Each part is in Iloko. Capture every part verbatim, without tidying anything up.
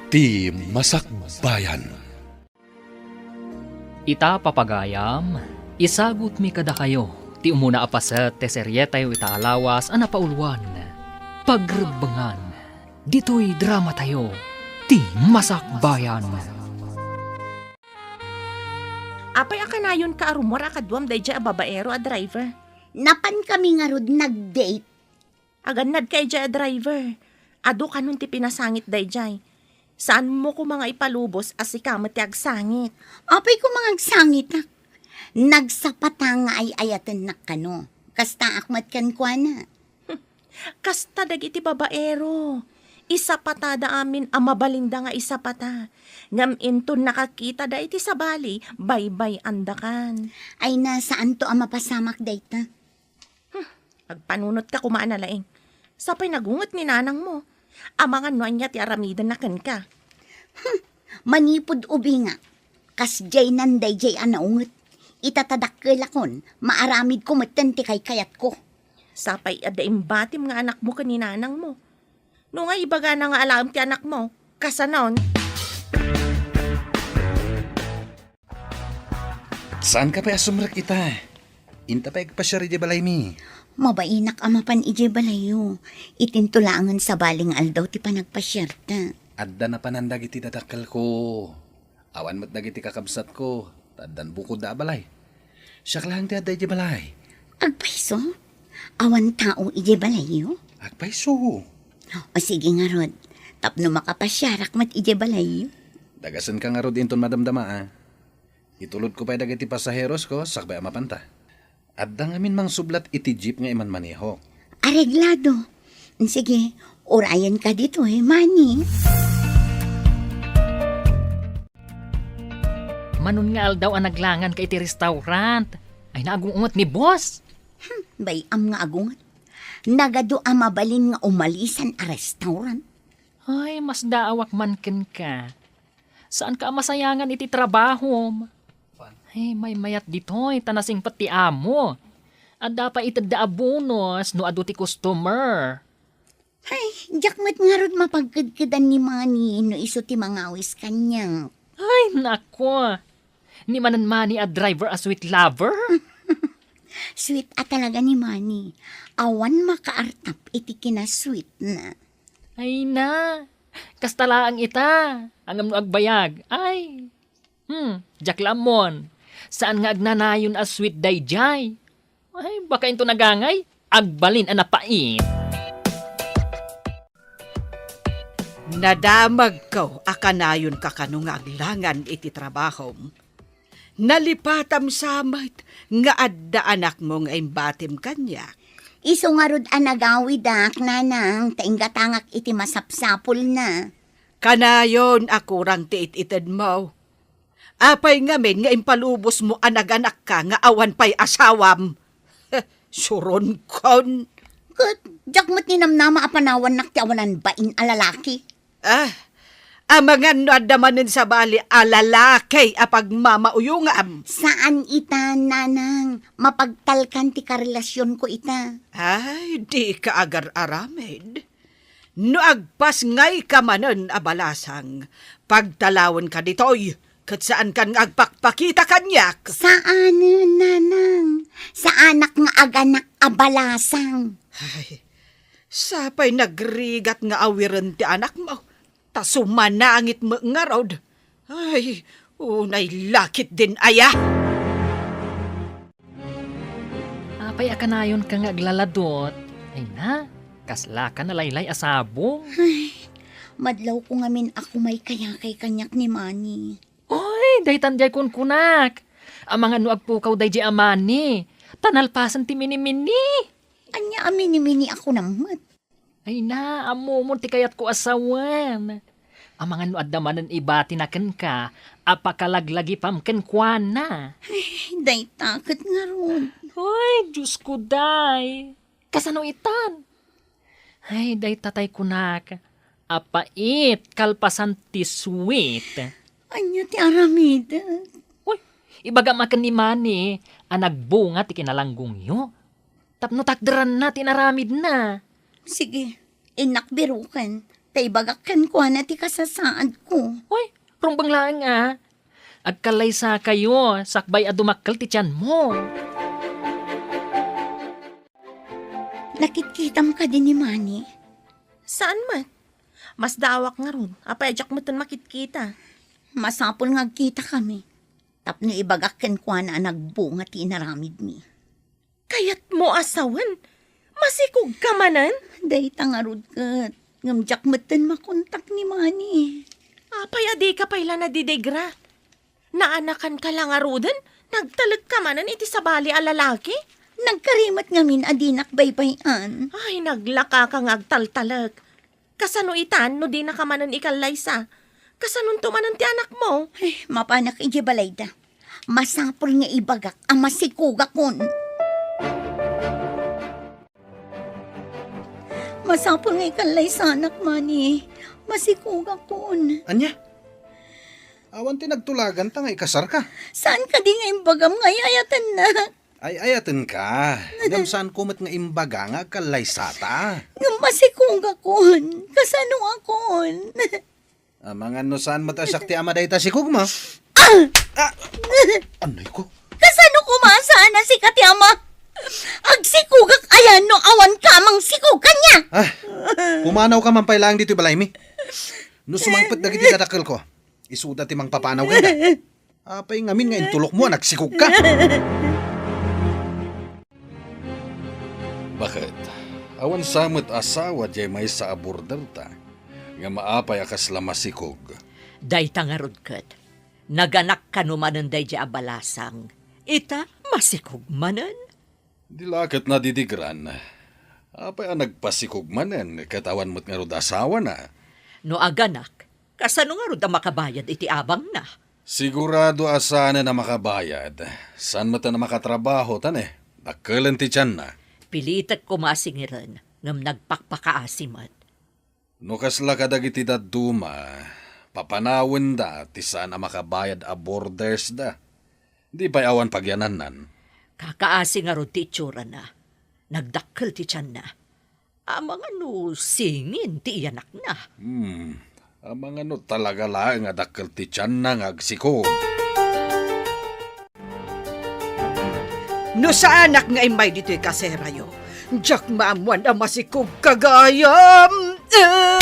Ti Masakbayan. Ita, papagayam, isagutmi kadakayo ti umuna a paset ti serietayo ita a lawas a napauluan, Pagrebbengan. Ditoy dramatayo, Ti Masakbayan. Apay a kanayonka a rummuar a kaduam daydiay a babaero a driver? Napankami ngarud nag-date. Agannadka idiay a driver. Adu kanon ti pinasangit daydiay. Saanmo koma nga ipalubos a sika met ti agsangit. Apay koma nga agsangitak? Nagsapata nga ay-ayatennak kano. Kastaak met kenkuana. Kasta dagiti babaero. Isapatada amin a mabalinda nga isapata. Ngem inton nakakitada iti sabali, baybay-andakan. Ay na, saanto a mapasamak dayta. Hmm, agpanunotka koma a nalaing. Sapay nagunget ni nanangmo. Amangan no ania ti aramidenna kenka. Hmm, manipud ubingak, kasdiaynan daydiay a naunget. Ita ta dakkelakon, maaramidko metten ti kaykayatko. Sapay adda imbatim nga anakmo ken ni nanangmo. No nga ibagana nga alaem ti anakmo, kasanon? Saanka pay a sumrek ita? Inta pay agpasiar idiay balaymi. Mabainak a mapan idiay balayyo. Itinto laengen sabali nga aldaw ti panagpasiarta. Adda napanan dagiti dadakkelko. Awan met dagiti kakabsatko, ta addan bukodda a balay. Siak laeng ti adda idiay balay. Agpayso? Awan tao idiay balayyo? Agpayso. O sige ngarud, tapno makapasiarak met idiay balayyo. Dagasenka ngarud inton madamdama, a. Itulodko pay dagiti pasaherosko sakbay a mapanta. Adda ngamin mangsublat iti jeep nga imanmanehok. Areglado. Sige, urayenka ditoy, Manny. Manon nga aldaw a naglanganka iti restaurant. Ay, naagungot ni boss. Hmm, bay-am nga agunget. Nagadu a mabalin nga umalisan a restaurant. Ay, masdaawak man kenka. Saanka a masayangan iti trabahom. Ay, maymayat ditoy, ta nasingpet ti amo. Adda pay itedda a bonus no adu ti customer. Ay, diak met ngarud mapagkedkedan ni Manny no isu ti mangawis kaniak. Ay, nako. Ni manen Manny a driver a sweet lover? Sweet a talaga ni Manny. Awan makaartap iti kinasweetna. Ay na, kasta laeng ita. Ngem no agbayag, ay. Hmm, diak la ammon. Saan nga agnanayon a sweet daydiay? Ay, baka into nagangay, agbalin a napait. Nadamagko a kanayonka kano nga aglangan iti trabahom. Nalipatam sa met nga adda anakmo nga imbatim kaniak. Isu ngarud a nagawidak, nanang, ta inggatangak iti masapsapulna. Kanayon a kurang ti it-itedmo. Apay ngamin nga impalubosmo a naganakka nga awan pay asawam? Suronkon. Ket diak met ninamnama a panawannak ti awanan bain a lalaki. Ah, amangan no adda manen sabali a lalaki a pagmamauyongam. Saan ita, nanang. Mapagtalkan ti karelasionko ita. Ay, dika agar-aramid. No agpasngayka manen a balasang, pagtalawenka ditoy, ket saankan nga agpakpakita kaniak. Saanen, nanang. Saanak nga aganak a balasang. Ay, sapay nagrigat nga awiren ti anakmo, ta sumanangit met ngarud. Ay, unay la ketdin aya. Apay a kanayonka nga aglaladot? Ay na, kaslaka nalaylay a sabong. Ay, madlawko ngamin a kumaykayakay kaniak ni Manny. Oy, daytan diay kunkunak. Amangan no agpukaw daydiay a Manny, ta nalpasen ti minimini. Ania a minimini a kunam met? Ay na, ammomon ti kayatko a sawen. Amangan no adda manen ibatina kenka a pakalaglagipam kenkuana. Ay, dayta ket ngarud. Ay, Diosko, day. Kasano itan? Ay, dayta tay kunak, a pait kalpasan ti sweet. Ania ti aramidek? Uy, ibagam a ken ni Manny a nagbunga ti kinalanggongyo. Tapno takderanna ti inaramidna. Sige, innak biroken. Ta ibagak kenkuana ti kasasaadko. Uy, rumbeng laeng a. Agkallaysakayo, sakbay a dumakkel ti tianmo. Nakitkitam kadi ni Manny? Saan met? Masdaawak ngarud, apay a diak metten makitkita? Masapul nga agkitakami. Tapno ibagak kenkuana a nagbunga ti inaramidmi. Kayatmo a sawen? Masikogka manen? Dayta ngarud ket, ngem diak metten makontak ni Manny. Apay a dika pay la nadidigra? Naanakanka la ngaruden? Nagtalekka manen iti sabali a lalaki? Nagkari met ngamin a dinak baybay-an. Ay, naglakaka nga agtaltalek. Kasano itan no dinaka manen ikallaysa? Kasanonto manen ti anakmo? Ay, mapanak idiay balayda. Masapul nga ibagak a masikogakon. Masapul nga ikallaysanak, Manny. Masikogakon. Ania? Awan ti nagtulaganta nga ikasarka? Saan kadi nga imbagam nga ay-ayatennak? Ay-ayatenka. Ngem saanko met nga imbaga nga agkallaysata. Ngem masikogakon. Kasanokon? Amangan no saan met a siak ti ama dayta sikogmo? Ah! Ah! Anay ko? Kasano koma saan a sika ti ama? Agsikogak ayan no awan ka mang sikog kaniak? Ah, pumanawka man pay laeng ditoy balaymi. No sumangpet dagiti kadakkelko, isuda ti mangpapanaw kaniak. Apay ngamin nga intulokmo a nagsikogka? Baket, awan sa met asawa diay maysa a borderta, ngem apay a kasla masikog? Dayta ngarud ket, naganak kano manen daydiay a balasang, ita masikog manen? Di la ket nadidigran. Apay a nagpasikog manen ket awan met ngarud asawana? No aganak, kasano ngarud a makabayad iti abangna? Sigurado a saanen a makabayad. Saan met a makatrabaho ta ne, dakkelen ti tianna. Pilitek koma a singiren, ngem nagpakpakaasi met. No kasla kadagiti dadduma, papanawenda ti saan a makabayad a bordersda. Di pay awan pagyanannan. Kakaasi ngarud ti itsurana. Nagdakkel ti tianna. Amangan no singin ti iyanakna. Hmm. Amangan no talaga laeng a dakkel ti tianna nga agsikog. No saanak nga immay ditoy kaserayo, diak maammuan a masikogka gayam. Ah!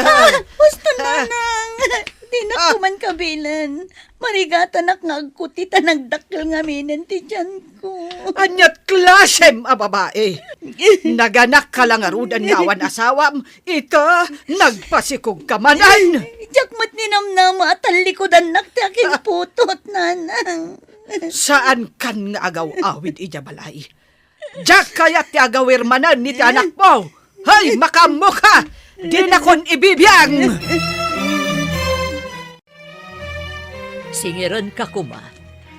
Ah! Husto, Nanang! Dinak Ah! man kabilen. Marigatanak nga agkuti ta nagdakkel ngaminen ti tianko. Ania't klasem a babae? Naganakka la ngaruden nga awan asawam, ita, nagpasikogka manen. Diak met ninamnama a tallikudannak ti akinputot, Nanang. Saankan nga agaw-awid idiay balay. Diak kayat ti agawir manen iti anakmo. Hay, makaammoka! Dinakon ibibiang! Singirenka koma,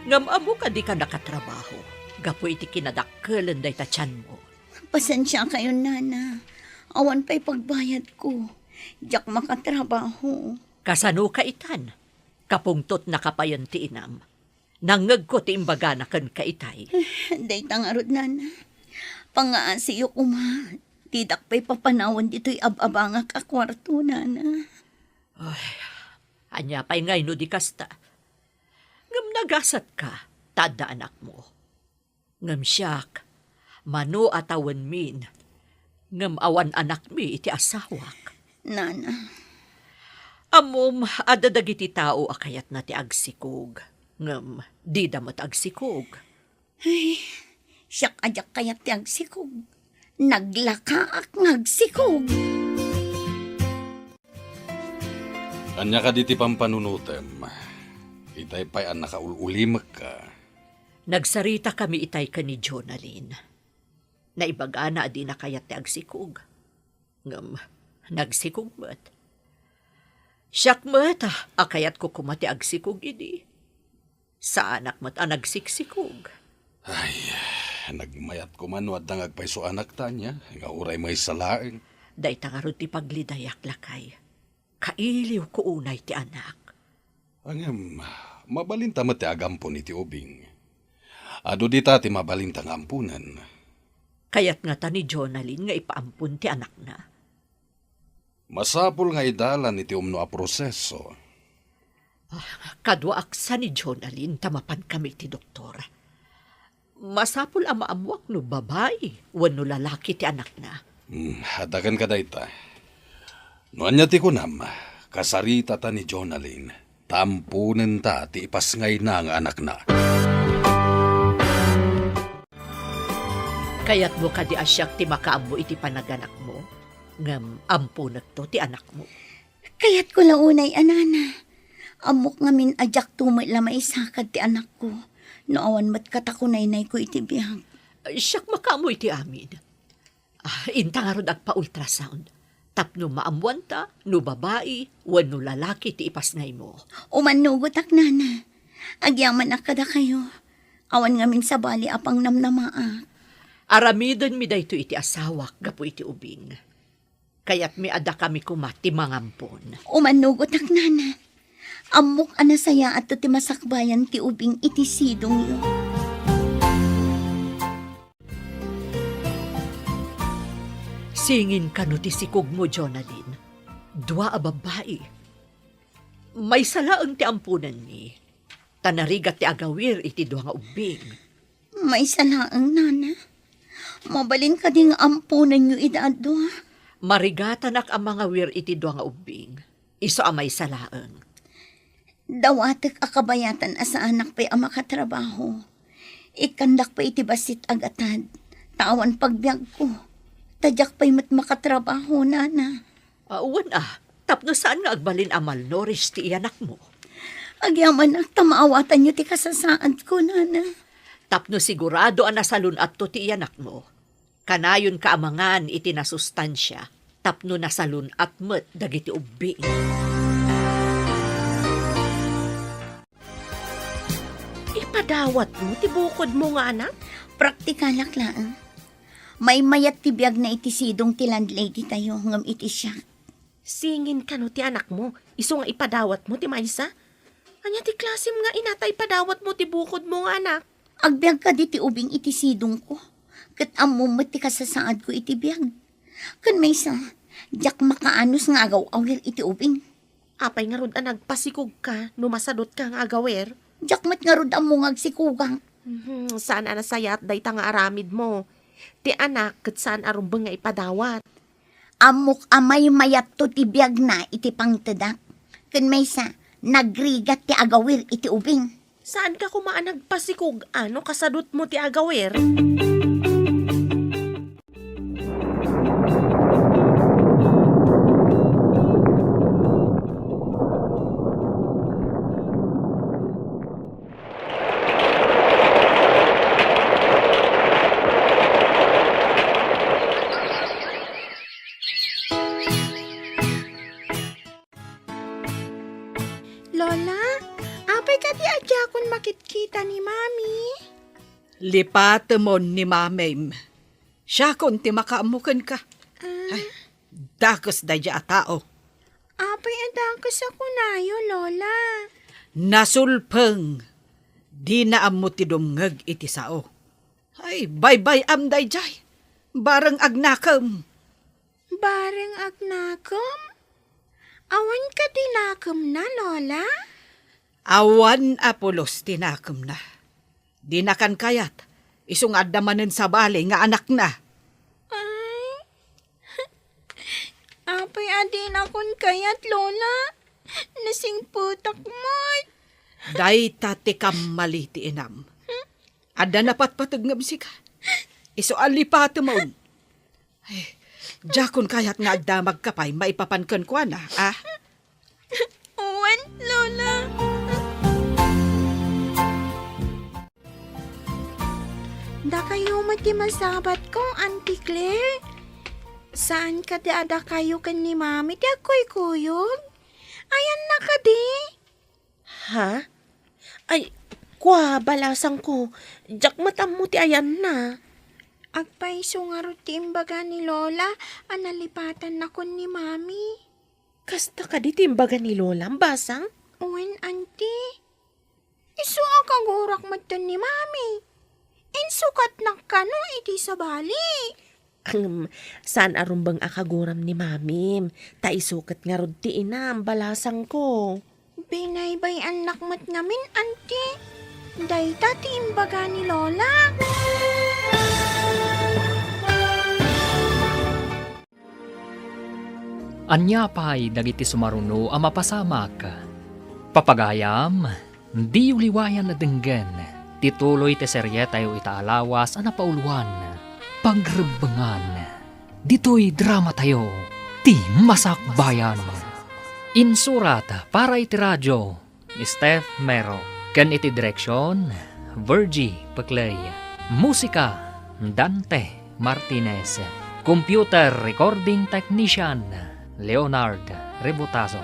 ngem ammo a dika nakatrabaho gapu iti kinadakkelen dayta tianmo. Pasensiakayon, Nana. Awan pay pagbayadko. Diak makatrabaho. Kasanoka itan? Kapungtotnaka payen ti inam. Nangngegko ti imbagana kenka itay. Dayta ngarud, Nana. Pangngaasiyo koma. Didak pay papanawen ditoy ab-abangak a kuarto, Nana. Ay, ania pay ngay no di kasta? Ngem nagasatka, ta adda anakmo. Ngem siak, mano a tawenmin, ngem awan anakmi iti asawak. Nana. Ammom, adda dagiti tao a kayatna ti agsikog, ngem dida met agsikog. Ay, siak a diak kayat ti agsikog. Naglakaak nga agsikog. Ania kadi ti pampanunotem? Itay pay a nakaul-ulimekka. Nagsaritakami itay ken ni Jonalyn. Naibagana a dina kayat ti agsikog. Ngem, nagsikog met. Siak met a kayatko koma ti agsikog idi. Saanak met a nagsiksikog. Ay, nagmayat koma no adda nga agpayso anak ta ania, nga uray maysa laeng. Dayta ngarud ti paglidayak, lakay. Kailiwko unay ti anak. Ngem, mabalinta met ti agampon iti ubing. Adu dita ti mabalinta nga amponen. Kayat ngata ni Jonalyn nga ipaampon ti anakna. Masapul nga idalan iti umno a proseso. Ah, kaduaak sa ni Jonalyn ta mapankami iti doktor. Masapul a maammuak no babai wenno lalaki ti anakna. Hmm, adda kenka dayta. No ania ti kunam, kasaritata ni Jonalyn, ta amponenta ti ipasngayna nga anakna. Kayatmo kadi a siak ti makaammo iti panaganakmo, ngem amponekto ti anakmo? Kayatko la unay a nana. Ammok ngamin a diakto met la maisakad ti anakko no awan met katakunaynayko iti biag. Siak makaammo iti amin. Ah, inta ngarud agpa-ultrasound tapno maammuanta no babai wenno lalaki ti ipasngaymo. Umannugotak, nana. Agyamanak kadakayo. Awan ngamin sabali a pangnamnamaak. Aramidenmi daytoy iti asawak gapu iti ubing. Kayatmi a dakami koma ti mangampon. Umannugotak, nana. Ammok a nasayaatto ti masakbayan ti ubing iti sidongyo. Singin kano ti sikogmo, Jonalyn. Dua a babbai. Maysa laeng ti amponenmi, ta narigat ti agawir iti dua nga ubbing. Maysa laeng, nana. Mabalin kadi nga amponenyo ida a dua? Marigatanak a mangawir iti dua nga ubbing. Isu a maysa laeng. Dawatek a kabayatan a saanak pay a makatrabaho. Ikkandak pay iti bassit a gatad, ta awan pagbiagko. Ta diak pay met makatrabaho, nana. Ah, wen a, tapno saan nga agbalin a malnourished ti iyanakmo. Agyamanak ta maawatanyo ti kasasaadko, nana. Tapno sigurado a nasalun-atto ti iyanakmo, kanayonka a mangan iti nasustansia tapno nasalun-at met dagiti ubbing. Ipadawatmo ti bukodmo nga anak? Praktikalak laeng. Maymayat ti biagna iti sidong ti landlady tayo ngem iti siak. Singin kano ti anakmo, isu nga ipadawatmo ti maysa? Ania ti klasem nga ina ta ipadawatmo ti bukodmo nga anak? Agbiag kadi ti ubing iti sidongko, ket ammom met ti kasasaadko iti biag. Ken maysa, diak makaanus nga agaw-awir iti ubing. Apay ngarud a nagpasikogka no masadutka nga agawir? Diak met ngarud ammo nga agsikogak. Mhm, saan a nasayaat dayta nga aramidmo. Ti anak ket saan a rumbeng nga ipadawat. Ammok a maymayatto ti biagna iti pangtedak. Ken maysa, nagrigat ti agawir iti ubing. Saanka koma a nagpasikog-an no kasadutmo ti agawir? Lola, apay kadi a diakon makitkita ni Mami? Lipatemon ni Mamim. Siakon ti makaammo kenka. Ah. Ay, dakes daydiay a tao. Apay a dakes a kunayo, Lola? Nasulpeng. Dina ammo ti dumngeg iti sao. Ay, baybay-am daydiay. Bareng agnakem. Bareng agnakem? Awan kadi nakemna, Lola? Awan a pulos ti nakemna. Dinakan kayat, isu nga adda manen sabali nga anakna. Ay, apay a dinakon kayat, Lola? Nasingpetak met. Dayta ti kammali ti inam. Adda napatpateg ngem sika. Isu a lipatemon. Ay, diakon kayat nga agdamagka pay maipapan kenkuana, a? Wen, Lola. Dakayo met ti masabatko, Auntie Claire. Saan kadi a dakayo ken ni Mami ti agkuykuyog? Ayanna kadi? Ha? Ay, kua, balasangko, diak met ammo ti ayanna. Agpayso ngarud ti imbaga ni Lola a nalipatannakon ni Mami. Kasta kadi ti imbaga ni Lolam, basang? Wen, Auntie. Isu a kagurak metten ni Mami. Insukatnak kano iti sabali. Ahem, saan a rumbeng a kaguram ni Mamim, ta isu ket ngarud ti inam, balasangko. Binaybay-annak met ngamin, Anti. Dayta ti imbaga ni Lola. Ania pay dagiti sumaruno a mapasamak? Papagayam, diyo liwayan a denggen ti tuloy ti serietayo ita a lawas a napauluan, Pagrebbengan. Ditoy dramatayo, Ti Masakbayan. Insurat para iti radio, Steph Mero. Ken iti direksion, Virgie Peclay. Musika, Dante Martinez. Computer recording technician, Leonard Rebutazo.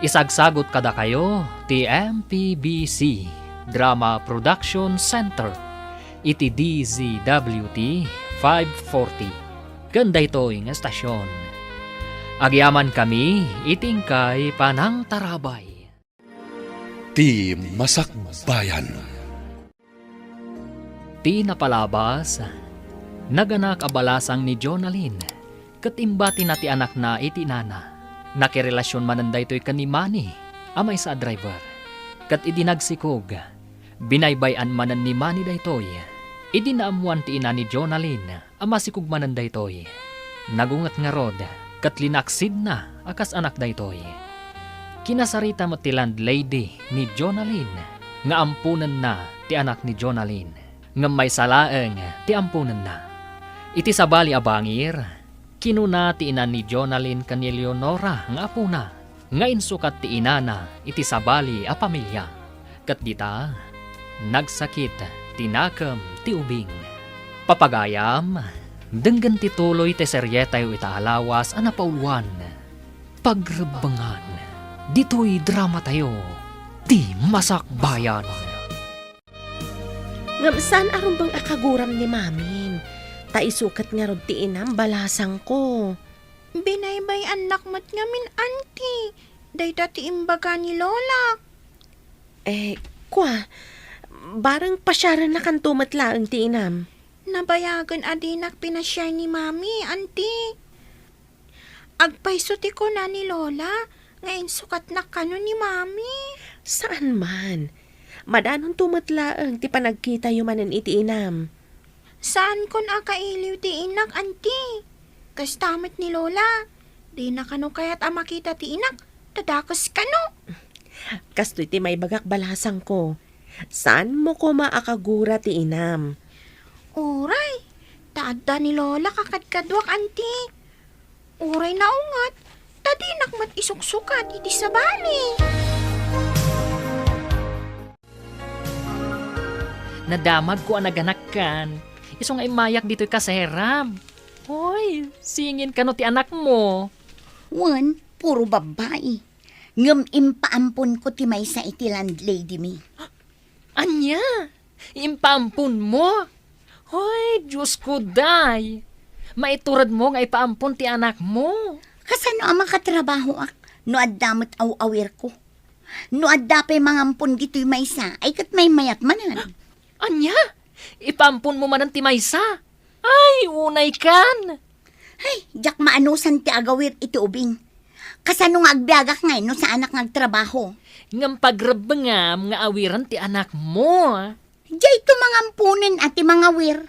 Isagsagot kadakayo ti M P B C Drama Production Center iti D Z W T five forty. Ken daytoy nga estasion, agyamankami iti inkay panangtarabay. Ti Masakbayan. Ti napalabas, naganak a balasang ni Jonalyn, ket imbatina ti anakna iti inana. Nakirelasion manen daytoy ken ni Manny, a maysa a driver. Ket idi nagsikog, binaybay-an manen ni Manny daytoy. Idi naammoan ti ina ni Jonalyn, a masikog manen daytoy. Nagunget ngarud, ket linaksidna a kas anak daytoy. Kinasarita met ti landlady ni Jonalyn nga amponenna ti anak ni Jonalyn, ngem maysa laeng ti amponenna. Iti sabali a bangir, kinuna ti ina ni Jonalyn ken ni Leonora nga apona, nga insukat ti inana iti sabali a pamilia. Ket dita, nagsakit ti nakem ti ubing. Papagayam, denggen ti tuloy ti serietayo ita a lawas a napauluan, Pagrebbengan. Ditoy dramatayo, Ti Masakbayan. Ngem saan a rumbeng a kaguram ni Mamim, ta isu ket ngarud ti inam, balasangko. Binaybay-annak met ngamin, Anti, dayta ti imbaga ni Lolak. Eh, kua, bareng pasiarennakanto met laeng ti inam. Nabayagen a dinak pinasiar ni Mami, Anti. Agpayso ti kuna ni Lola nga insukatnak kano ni Mami. Saan man. Madanonto met laeng ti panagkitayo manen iti inam. Saankon a kailiw ti inak, Anti. Kasta met ni Lola. Dina kano kayat a makita ti inak, ta dakes kano. Kastoy ti maibagak, balasangko. Saanmo koma a kagura ti inam. Uray, ta adda ni Lola kakadkaduak, Anti. Uray naunget, ta dinak met isuksukat iti sabali. Nadamagko a naganakkan. Isu nga immayak ditoy kaserab. Hoy, singin kano ti anakmo? Wen, puro babbai. Ngem impaamponko ti maysa iti landlady mi. Ania? Impaamponmo? Hoy, Diosko, day! Maituredmo nga ipaampon ti anakmo. Kasano a makatrabahoak no adda met aw-awirko? No adda pay mangampon ditoy maysa, ay ket maymayat manen. Ania? Ipaamponmo manen ti maysa? Ay, unay kan! Ay, diak maanusan ti agawir iti ubing. Kasano nga agbiagak ngay no saanak nga agtrabaho? Ngem pagrebbengam nga awiren ti anakmo. Dayto mangamponen a ti mangawir.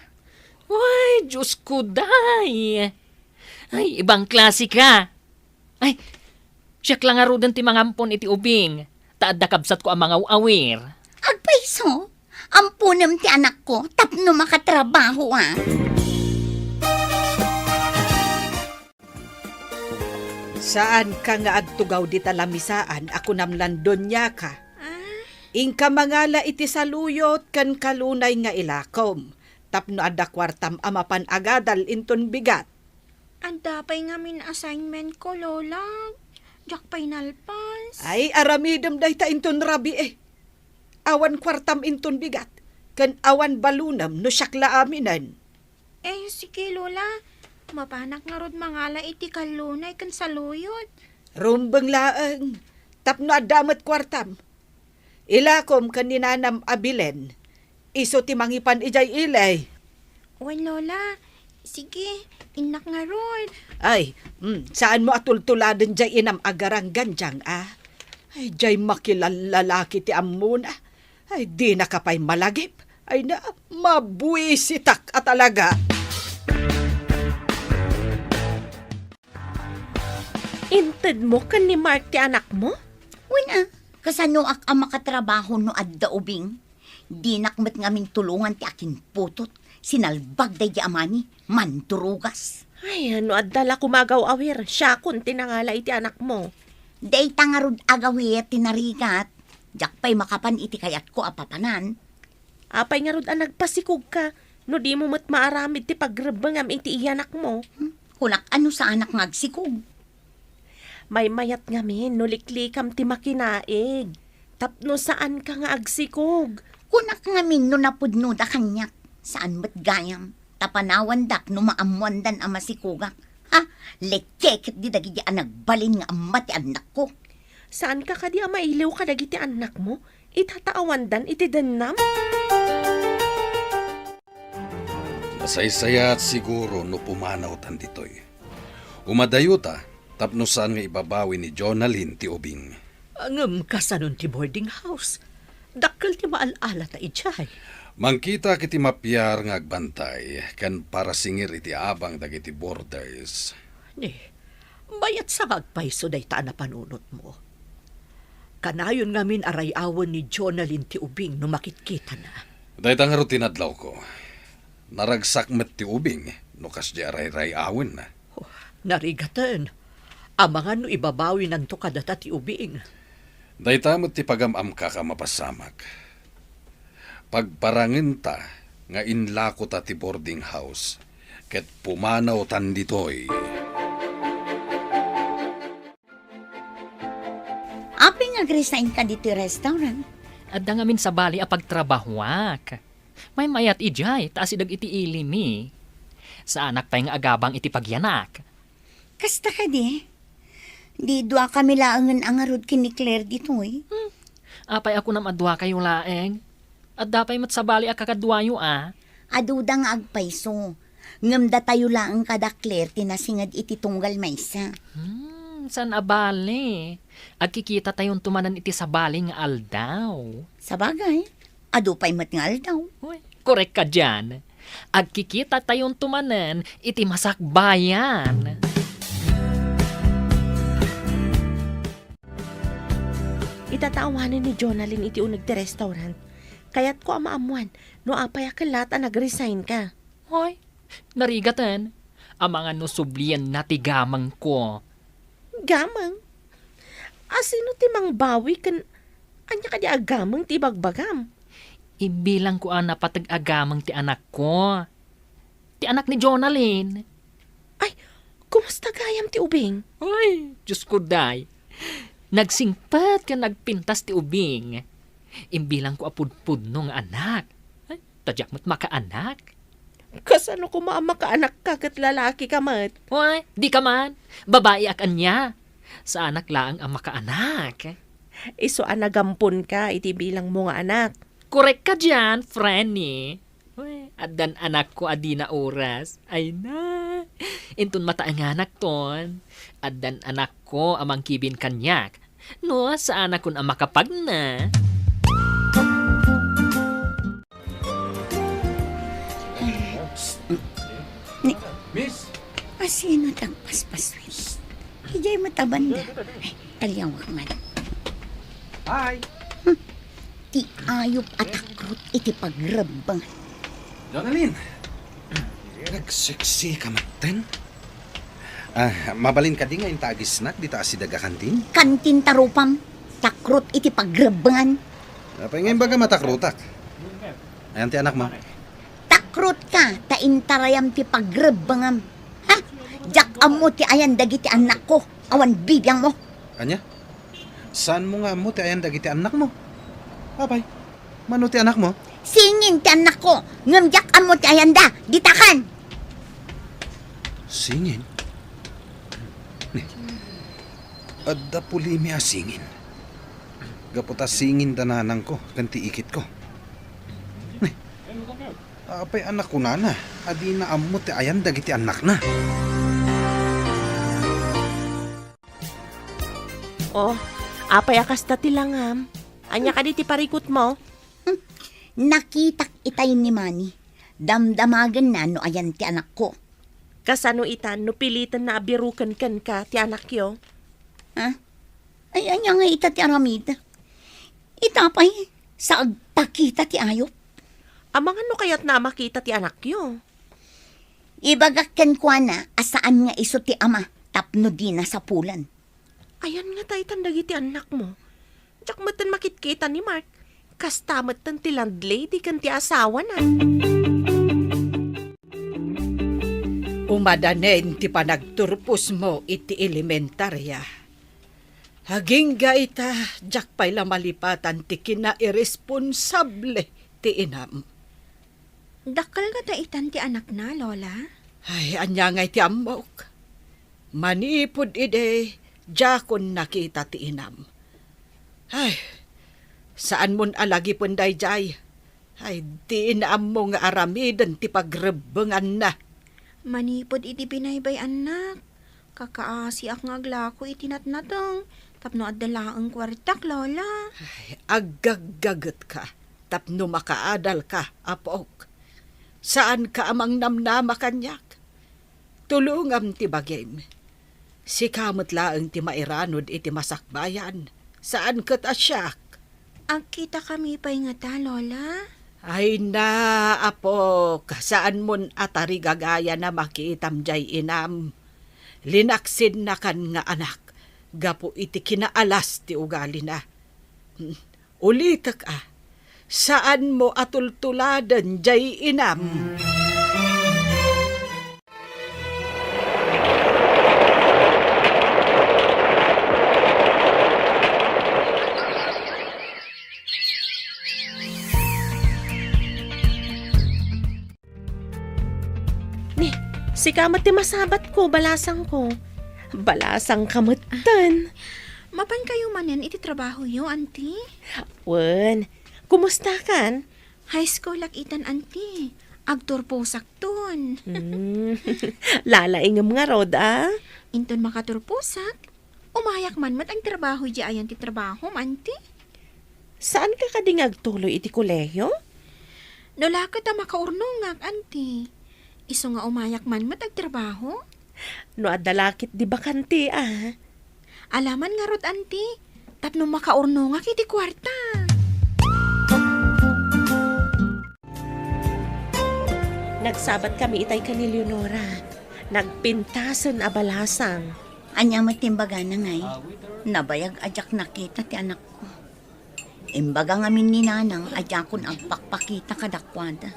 Ay, Diosko, day! Ay, ibang klase ka! Ay, siak la ngaruden ti mangampon iti ubing, ta adda kabsatko a mangaw-awir. Agpayso, amponem ti anakko tapno makatrabaho, a. Saanka nga agtugaw dita lamisaan a kunam lan doniaka. Ah? Inka mangala iti saluyot ken kalunay nga ilakom, tapno adda kuartam a mapan agadal inton bigat. Adda pay ngamin assignment ko, Lola. Diak pay nalpas. Ay, aramidem dayta inton rabii. Awan kuartam inton bigat, ken awan balunem no siak la aminen. Eh, sige, Lola. Mapanak ngarud mangala iti kallunay ken saluyot. Rumbeng laeng, tapno adda met kuartam. Ilakom ken ni nanam a Belen, isu ti mangipan idiay ili. Wen, Lola, Sige, innak ngarud. Ay, mm, saanmo a tultuladen jay inam a garanggan, Jang, a? Ay, jay makilallalaki ti ammona. Ay, dinaka pay malagip. Ay na, mabuisitak a talaga. Intedmo ken ni Mark ti anakmo? Wen a, kasanoak a makatrabaho no adda ubing? Dinak met ngamin tulongan ti akinputot, sinalbag daydi amami, mandurugas. Ay, no adda la koma agaw-awir, siakon ti nangala iti anakmo. Dayta ngarud agaw-awir ti narigat, diak pay makapan iti kayatko a papanan. Apay ngarud a nagpasikogka, no dimo met maaramid ti pagrebbengam iti iyanakmo? Hmm? Kunak a no saanak nga agsikog. Maymayat ngamin no liklikam ti makinaig, tapno saanka nga agsikog. Kunak ngamin no napudnoda kaniak, saan met gayam, ta panawandak no maammoandan a masikogak. Ha? Lekeket di dagiti a nagbalin nga amma ti annakko. Saanka kadi a mailiw kadagiti annakmo? Itataawandan iti dennam? Masaysayaat siguro no pumanawtan ditoy. Umadayota tapno saan nga ibabawi ni Jonalyn ti ubing. Ngem kasanon ti boarding house? Dakkel ti maal-alata idiay. Mangkitak iti mapiar nga agbantay ken parasingir iti abang dagiti boarders. Ni, mayat sa nga agpayso dayta a napanunotmo. Kanayon ngamin a ray-awen ni Jonalyn ti ubing no makitkitana. Dayta ngarud ti nadlawko. Naragsak met ti ubing no kasdi a rayray-awenna. Oh, narigaten. Amangan no ibabawinanto kadata ti ubing. Dayta met ti pagam-amkak a mapasamak. Pagparangenta nga inlakota ti boarding house ket pumanawtan ditoy. Apay nga agresign ka ditoy restaurant? Adda ngamin sabali a pagtrabahuak. Maymayat idiay ta asideg iti ili mi. Saanak pay nga agabang iti pagyanak. Kasta kadi? Di duakami laengen a ngarud ken ni Claire ditoy? Hmm. Apay a kunam a duakayo laeng? Adda pay met sabali a kakaduayo a? Aduda nga agpayso. Ngem datayo laeng kada Claire ti nasinged iti tunggal maysa. Hmm, saan a bale. Agkikitatayonto manen iti sabali nga aldaw. Sabagay, adu pay met nga aldaw. Uy, korek ka dian. Agkikitatayonto manen iti masakbayan. Itatawanen ni Jonalyn iti uneg ti restaurant. Kayatko a maammuan no apay a kellat a nag-resign ka. Hoy, narigaten. Amangan no sublienna ti gamengko. Gameng? Asino ti mangbawi ken ania kadi a gameng ti ibagbagam? Imbilangko a napateg a gameng ti anakko. Ti anak ni Jonalyn. Ay, kumusta gayam ti ubing? Ay, Diyos ko, day. Nagsingpet ken nagpintas ti ubing. Imbilangko a pudpudno nga anak. Ay, ta diak met makaanak. Kasano koma a makaanakka ket lalakika met? Ay, di ka man. Babaiak ania. Saanak laeng a makaanak. Isu a nagamponka iti bilangmo nga anak. Korek ka dian, Frenny. Uy, addan anakko a dina oras. Ay na. Inton mataenganak ton, addan anakko a mangkibin kaniak. No, saanakon a makapagna. Ni, Miss? Asino ti agpaspaswit? Idiay met a banda. Ay, taliawak man. Hi! Hmm. Ti ayup a takrot iti pagrebbeng. Jonalyn! Nagseksi ka metten? Ah, mabalin kadi nga inta agisnak dita asideg a kantin? Kantin ta rupam. Takrot iti pagrebbengan. Apay nga imbaga matakrotak? Ayan ti anakmo? Takrot ka, ta intarayam ti pagrebbengam. Ha? Diak ammo ti ayan dagiti annakko, awan bibiangmo. Ania? Saanmo nga ammo ti ayan dagiti annakmo? Apay, mano ti anakmo? Singin ti annakko, ngem diak ammo ti ayanda. Ditakan! Singin? Ni, adda pulimi a singin. Gapu ta singin da nanangko ken ti ikitko. Ni, Apay a nakunana a dina ammo ti ayan dagiti annakna? Oh, apay a kasta ti langam? Ania kadi ti parikutmo? Hmm, nakitak itay ni Manny. Damdamagenna no ayan ti anakko. Kasano ita no pilitenna a biruken kenka ti anakyo? Ha? Ay, ania nga ita ti aramid? Ita pay, sa agpakita ti ayup. Amangan no kayatna a makita ti anakyo. Ibagak kenkuana a saan nga isu ti ama tapno dina sapulan. Ayan nga ta itan dagiti annakmo. Diak metten makitkita ni Mark. Kasta metten ti landlady ken ti asawana. Umadanen ti panagturposmo iti elementaria. Agingga ita, diak pay la malipatan ti kinairesponsable ti inam. Dakkel ngata itan ti anakna, Lola? Ay, ania ngay ti ammok? Manipud idi, diakon nakita ti inam. Ay, saanmon a lagipen daydiay. Ay, dina ammo nga aramiden ti pagrebbenganna. Manipud idi binaybay-annak, kakaasiak nga aglako iti natnateng tapno adda laeng kuartak, Lola. Ay, aggaggagetka tapno makaadalka, apok. Saanka a mangnamnama kaniak. Tulongam ti bagim. Sika met laeng ti mairanod iti masakbayan, saan ket a siak. Agkitakami pay ngata, Lola? Ay na, apok, saanmon a tarigagayan a makitam diay inam. Linaksidnakan nga anak gapu iti kinaalas ti ugalina. Hmm. Ulitek a, saanmo a tultuladen diay inam. Ni, sika met ti masabatko, balasangko. Balasangka metten. Mapankayo manen iti trabahoyo, Auntie? Wen, kumustakan? High school ak itan, Auntie. Agturposakton. Hmm. Lalaingem ngarud, a? Inton makaturposak, umayak man met agtrabaho idiay ayan ti trabahom, Auntie. Saanka kadi nga agtuloy iti kolehiyo? No la ket a makaurnongak, Auntie. Isu nga umayak man met agtrabaho. No adda la ket di bakante, a? Alaman ngarud, Auntie, tapno makaurnongak iti kuarta. Nagsabat kami itay ken ni Leonora. Nagpintasen a balasang. Ania met ti imbagana, ngay? Nabayag a diak nakita ti anakko. Imbaga ngamin ni Nanang a diakon agpakpakita kadakuada.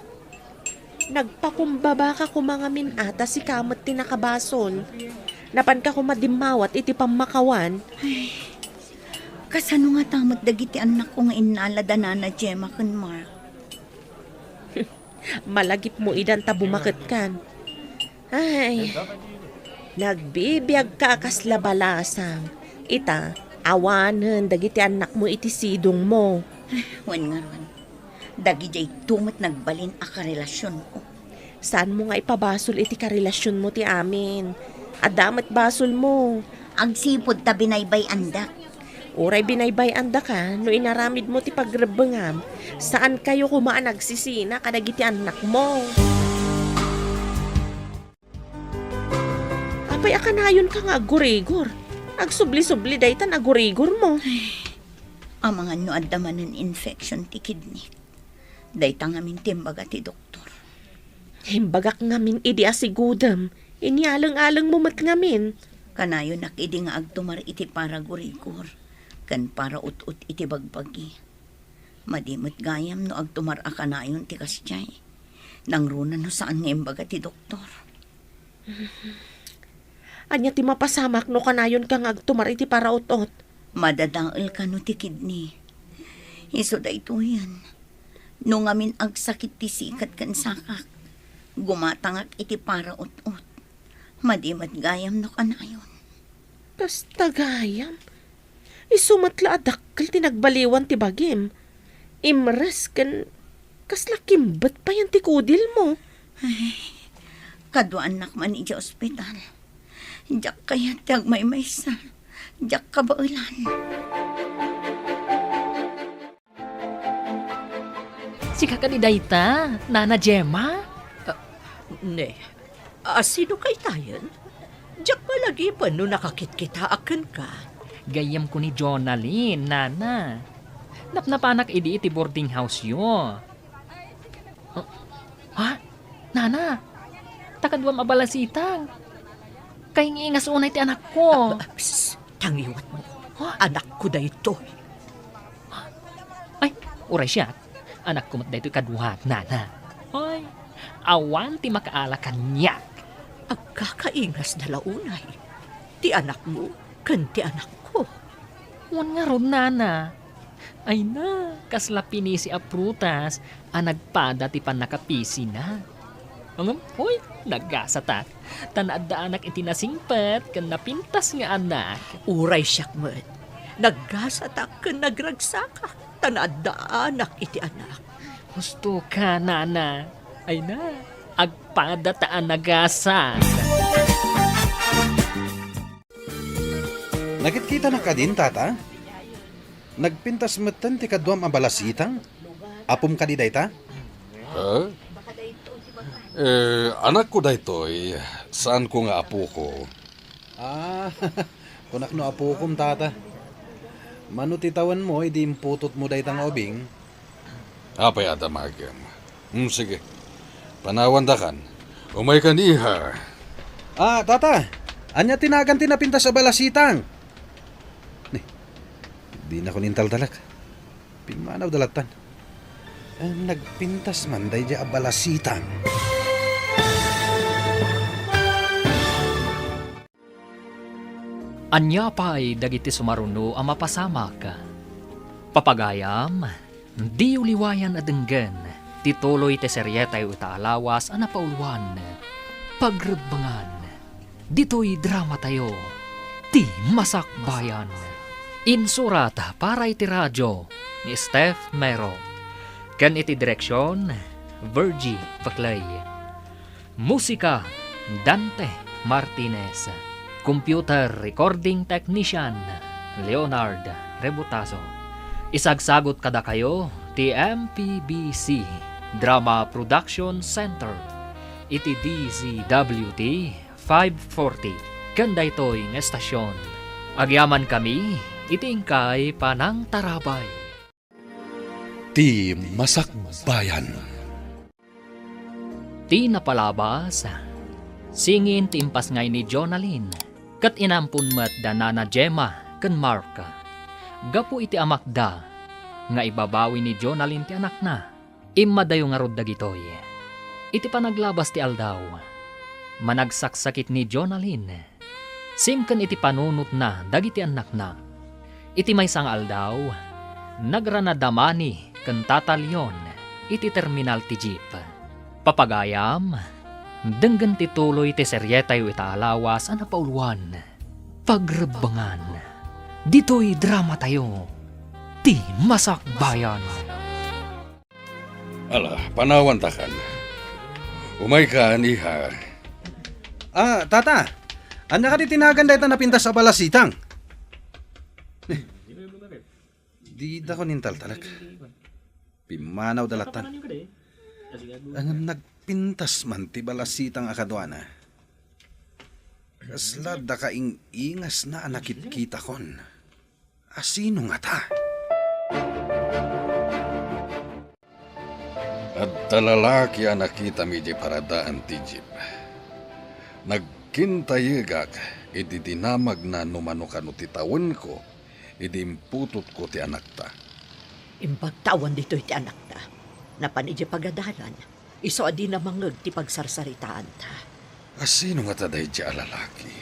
Nagpakumbabaka koma ngamin a ta sika met ti nakabasol. Napanka koma dimmawat iti pammakawan. Ay, kasano ngata met dagiti annakko nga innala da Nana Gemma ken Mark? Malagipmo idan ta bumaketkan. Ay, nagbibiagka a kasla balasang. Ita, awanen dagiti annakmo iti sidongmo. Wen ngarud, dagidiayto met nagbalin a karelasionko. Saanmo nga ipabasol iti karelasionmo ti amin? Adda met basolmo. Agsipud ta binaybay-andak. Uray binaybay-andaka no inaramidmo ti pagrebbengam, saankayo koma a nagsisina kadagiti annakmo. Apay a kanayonka nga aggurigor? Agsubli-subli daytan aggurigormo. Ay, amangan no adda manen infection ti kidney. Dayta ngamin ti imbaga ti doktor. Imbagak ngamin idi asigudem, inyaleng-alengmo met ngamin. Kanayonak idi nga agtumar iti paragurigor ken paraut-ot iti bagbagi. Madi met gayam no agtumar a kanayon ti kasdiay. Nangruna no saan nga imbaga ti doktor. Ania ti mapasamak no kanayonka nga agtumar iti paraut-ot? Madadael kano ti kidney. Isu daytoyen. No ngamin agsakit ti sikat ken sakak, gumatangak iti paraut-ot. Madi met gayam no kanayon. Kasta gayam? Isu met la a dakkel ti nagbaliwan ti bagim. Imres ken Kasla kimbet payen ti kudilmo. Ay, kaduaannak man idiay ospital. Diak kayat ti agmaymaysa. Diak kabaelan. Sika kadi dayta, Nana Gemma? Ah, ne, a, sino kaytayen? Diak malagipen no nakakitkitaak kenka. Gayyemko ni Jonalyn, Nana. Napnapanak idi iti boarding house-yo. Oh, ha? Nana, ta kaduam a balasitang. Kaingingas unay ti anakko. Ah, ah, psst, tangiwatmo. Ha? Anakko daytoy. Ay, uray siak. Anakko met daytoy kaduak, Nana. Ay, awan ti makaala kaniak. Agkakaingasda la unay ti anakmo ken ti anakko. Wen ngarud, Nana. Ay na, kasla pinisi a prutas a nagpada ti pannakapisina. Ngem, uy, nagasatak. Ta naaddaanak iti nasingpet ken napintas nga anak. Uray siak met, nagasatak ken nagragsakak ta naaddaanak iti anak. Husto ka, Nana. Ay na, agpada ta a nagasat. Nakitkitanak kadin, Tata? Nagpintas metten ti kaduam a balasitang? Apom kadi dayta? Ha? Eh, anakko daytoy, saanko nga apoko. Ah, kunak no apokom, Tata. Mano ti tawenmo idi imputotmo dayta nga ubing? Apay a damagem? Hmm, sige. Panawandakan. Umaykan, iha. Ah, Tata, ania ti nagan ti napintas a balasitang? Ni, dinakon intaltalek. Pimmanawda lattan. Eh, nagpintas man daydiay a balasitang. Ania pay dagiti sumaruno a mapasamak? Papagayam, diyo liwayan a denggen ti tuloy ti serietayo ita a lawas a napauluan, Pagrebbengan. Ditoy dramatayo, Ti Masakbayan. Insurat para iti radio ni Steph Mero, ken iti direksion, Virgie Paclay. Musika, Dante Martinez. Computer Recording Technician, Leonard Rebutazo. Isagsagot kadakayo ti M P B C Drama Production Center iti D Z W T five forty ken daytoy nga estasion. Agyamankami iti inkay panangtarabay. Ti Masakbayan. Ti napalabas, singin ti impasngay ni Jonalyn, ket inampon met da Nana Gemma ken Mark. Gapu iti amakda nga ibabawi ni Jonalyn ti anakna, immadayo ngarud dagitoy. Iti panaglabas ti aldaw, managsaksakit ni Jonalyn. Simken iti panunotna dagiti annakna. Iti maysa nga aldaw, nagrana da Manny ken Tata Leon iti terminal ti jeep. Papagayam, denggen ti tuloy ti serietayo ita a lawas a napauluan, Pagrebbengan. Ditoy dramatayo, Ti Masakbayan. Ala, panawantakan. Umaykan, iha. Ah, Tata, ania kadi ti nagan dayta napintas a balasitang? Ni, didakon intaltalek. Pimmanawda lattan. Ngem nagpintas man ti balasitang a kaduana. Kasla dakaing-ingasna a nakitkitakon. A sino ngata? Adda lalaki a nakitam idiay paradaan ti jeep. Nagkintayegak idi dinamagna no mano kano ti tawenko idi imputotko ti anakta. Imbag ta awan ditoy ti anakta. Napan idiay pagadalan. Isu a dina mangngeg ti pagsarsaritaanta. A sino ngata daydiay a lalaki?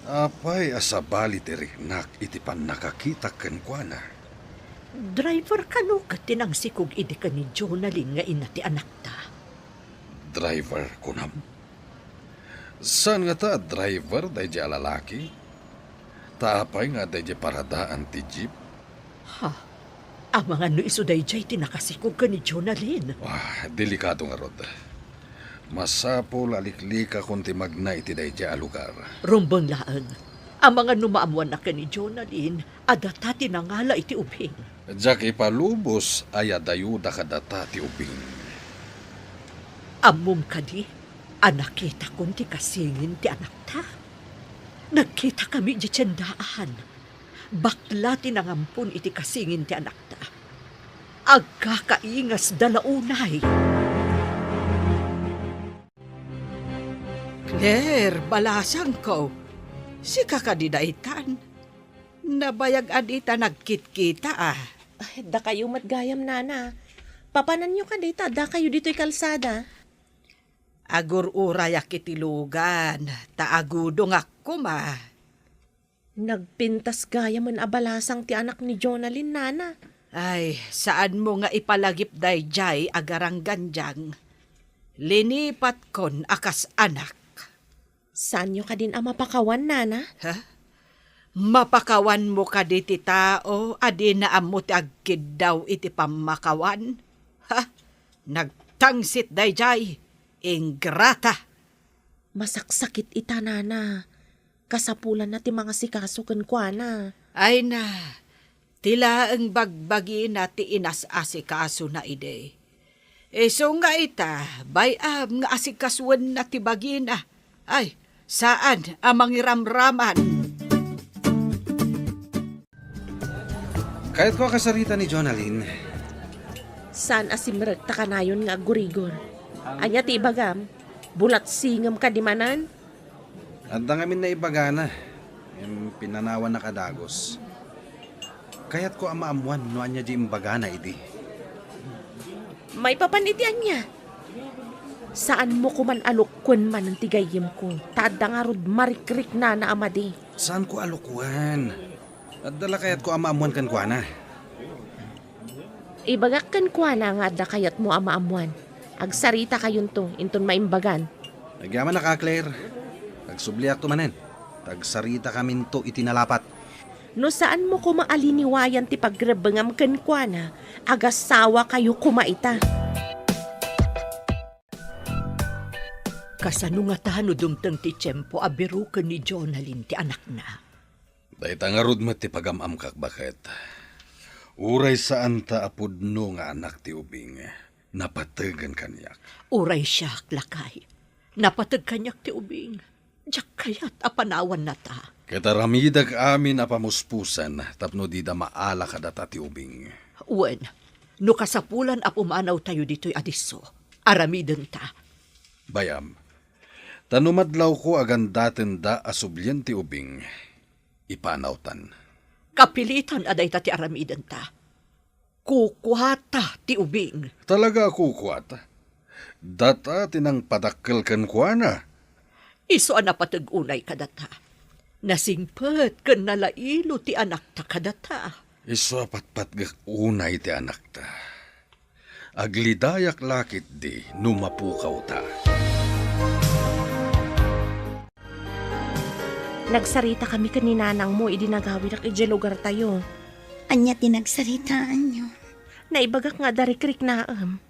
Apay a sabali ti riknak iti pannakakitak kenkuana? Driver kano ket ti nangsikog idi ken ni Jonalyn nga ina ti anakta. Driver, kunam? Saan ngata a driver daydiay a lalaki? Ta apay nga adda idiay paradaan ti jeep? Ha? Amangan no isu daydiay ti nakasikog ken ni Jonalyn. Ah, delikado ngarud. Masapul a liklikakon ti magna iti daydiay a lugar. Rumbeng laeng. Amangan no maammoanna ken ni Jonalyn a data ti nangala iti ubing. Diak ipalubos a yadayuda kadata ti ubing. Ammom kadi a nakitakon ti kasingin ti anakta? Nagkitakami idiay tiendaan. Bakla ti nangampon iti kasingin ti anakta. Agkakaingasda la unay. Claire, balasangko, sika kadi daytan? Nabayag a dita nagkitkita, a. Ay, dakayo met gayam, Nana. Papananyo kadi ta addakayo ditoy kalsada? Agur-urayak iti lugan, ta agudongak koma. Nagpintas gayamen a balasang ti anak ni Jonalyn, Nana. Ay, saanmo nga ipalagip daydiay a garanggandiang. Linipatkon a kas anak. Saanyo kadin a mapakawan, Nana? Ha? Mapakawanmo kadi ti tao a dina ammo ti agkiddaw iti pammakawan? Ha? Nagtangsit daydiay, ingrata! Masaksakit ita, Nana. Kasapulanna ti mangasikaso kenkuana. Ay na, ti laeng bagbagina ti inas-asikasona idi. Isu nga ita, bay-am nga asikasoenna ti bagina. Ay, saan a mangiramraman. Kayatko a kasarita ni Jonalyn. Saan a simrek ta kanayon nga aggurigor. Ania ti ibagam? Bulatsingem kadi manen? Adda ngamin naibagana, ngem pinanawannak a dagus. Kayatko a maammuan no ania diay imbagana idi. Maipapan iti ania? Saanmo koman a lukkuen manen ti gayyemko, ta adda ngarud marikriknana a madi. Saanko a lukkuen. Adda la kayatko a maammuan kenkuana. Ibagak kenkuana nga adda kayatmo a maammuan. Agsaritakayon inton maimbagan. Agyamanak a, Claire. Agsubliakto manen. Agsaritakaminto iti nalapat. No saanmo koma a liniwayan ti pagrebbengam kenkuana, agasawakayo koma ita. Kasano ngata no dumteng ti tiempo a biroken ni Jonalyn ti anakna? Dayta ngarud met ti pagam-amkak, baket. Uray saanta a pudno nga anak ti ubing, napategen kaniak. Uray siak, lakay, napateg kaniak ti ubing. Diak kayat a panawanna ta. Ket aramidek amin a pamuspusan tapno dida maala kadata ti ubing. Wen, no kasapulan a pumanawtayo ditoy a disso, aramidenta. Bay-am, ta no madlawko a gandatenda a sublien ti ubing, ipanawtan. Kapilitan a dayta ti aramidenta. Kukuata ti ubing. Talaga a kukuata? Data ti nangpadakkel kenkuana. Isu a napateg unay kadata. Nasingpet ken nalailo ti anakta kadata. Isu a patpatgek unay ti anakta. Aglidayak la ketdi no mapukawta. Nagsaritaka mi ken ni nanangmo idi nagawidak idiay lugartayo. Ania ti nagsaritaanyo? Naibagak nga adda rikriknaem.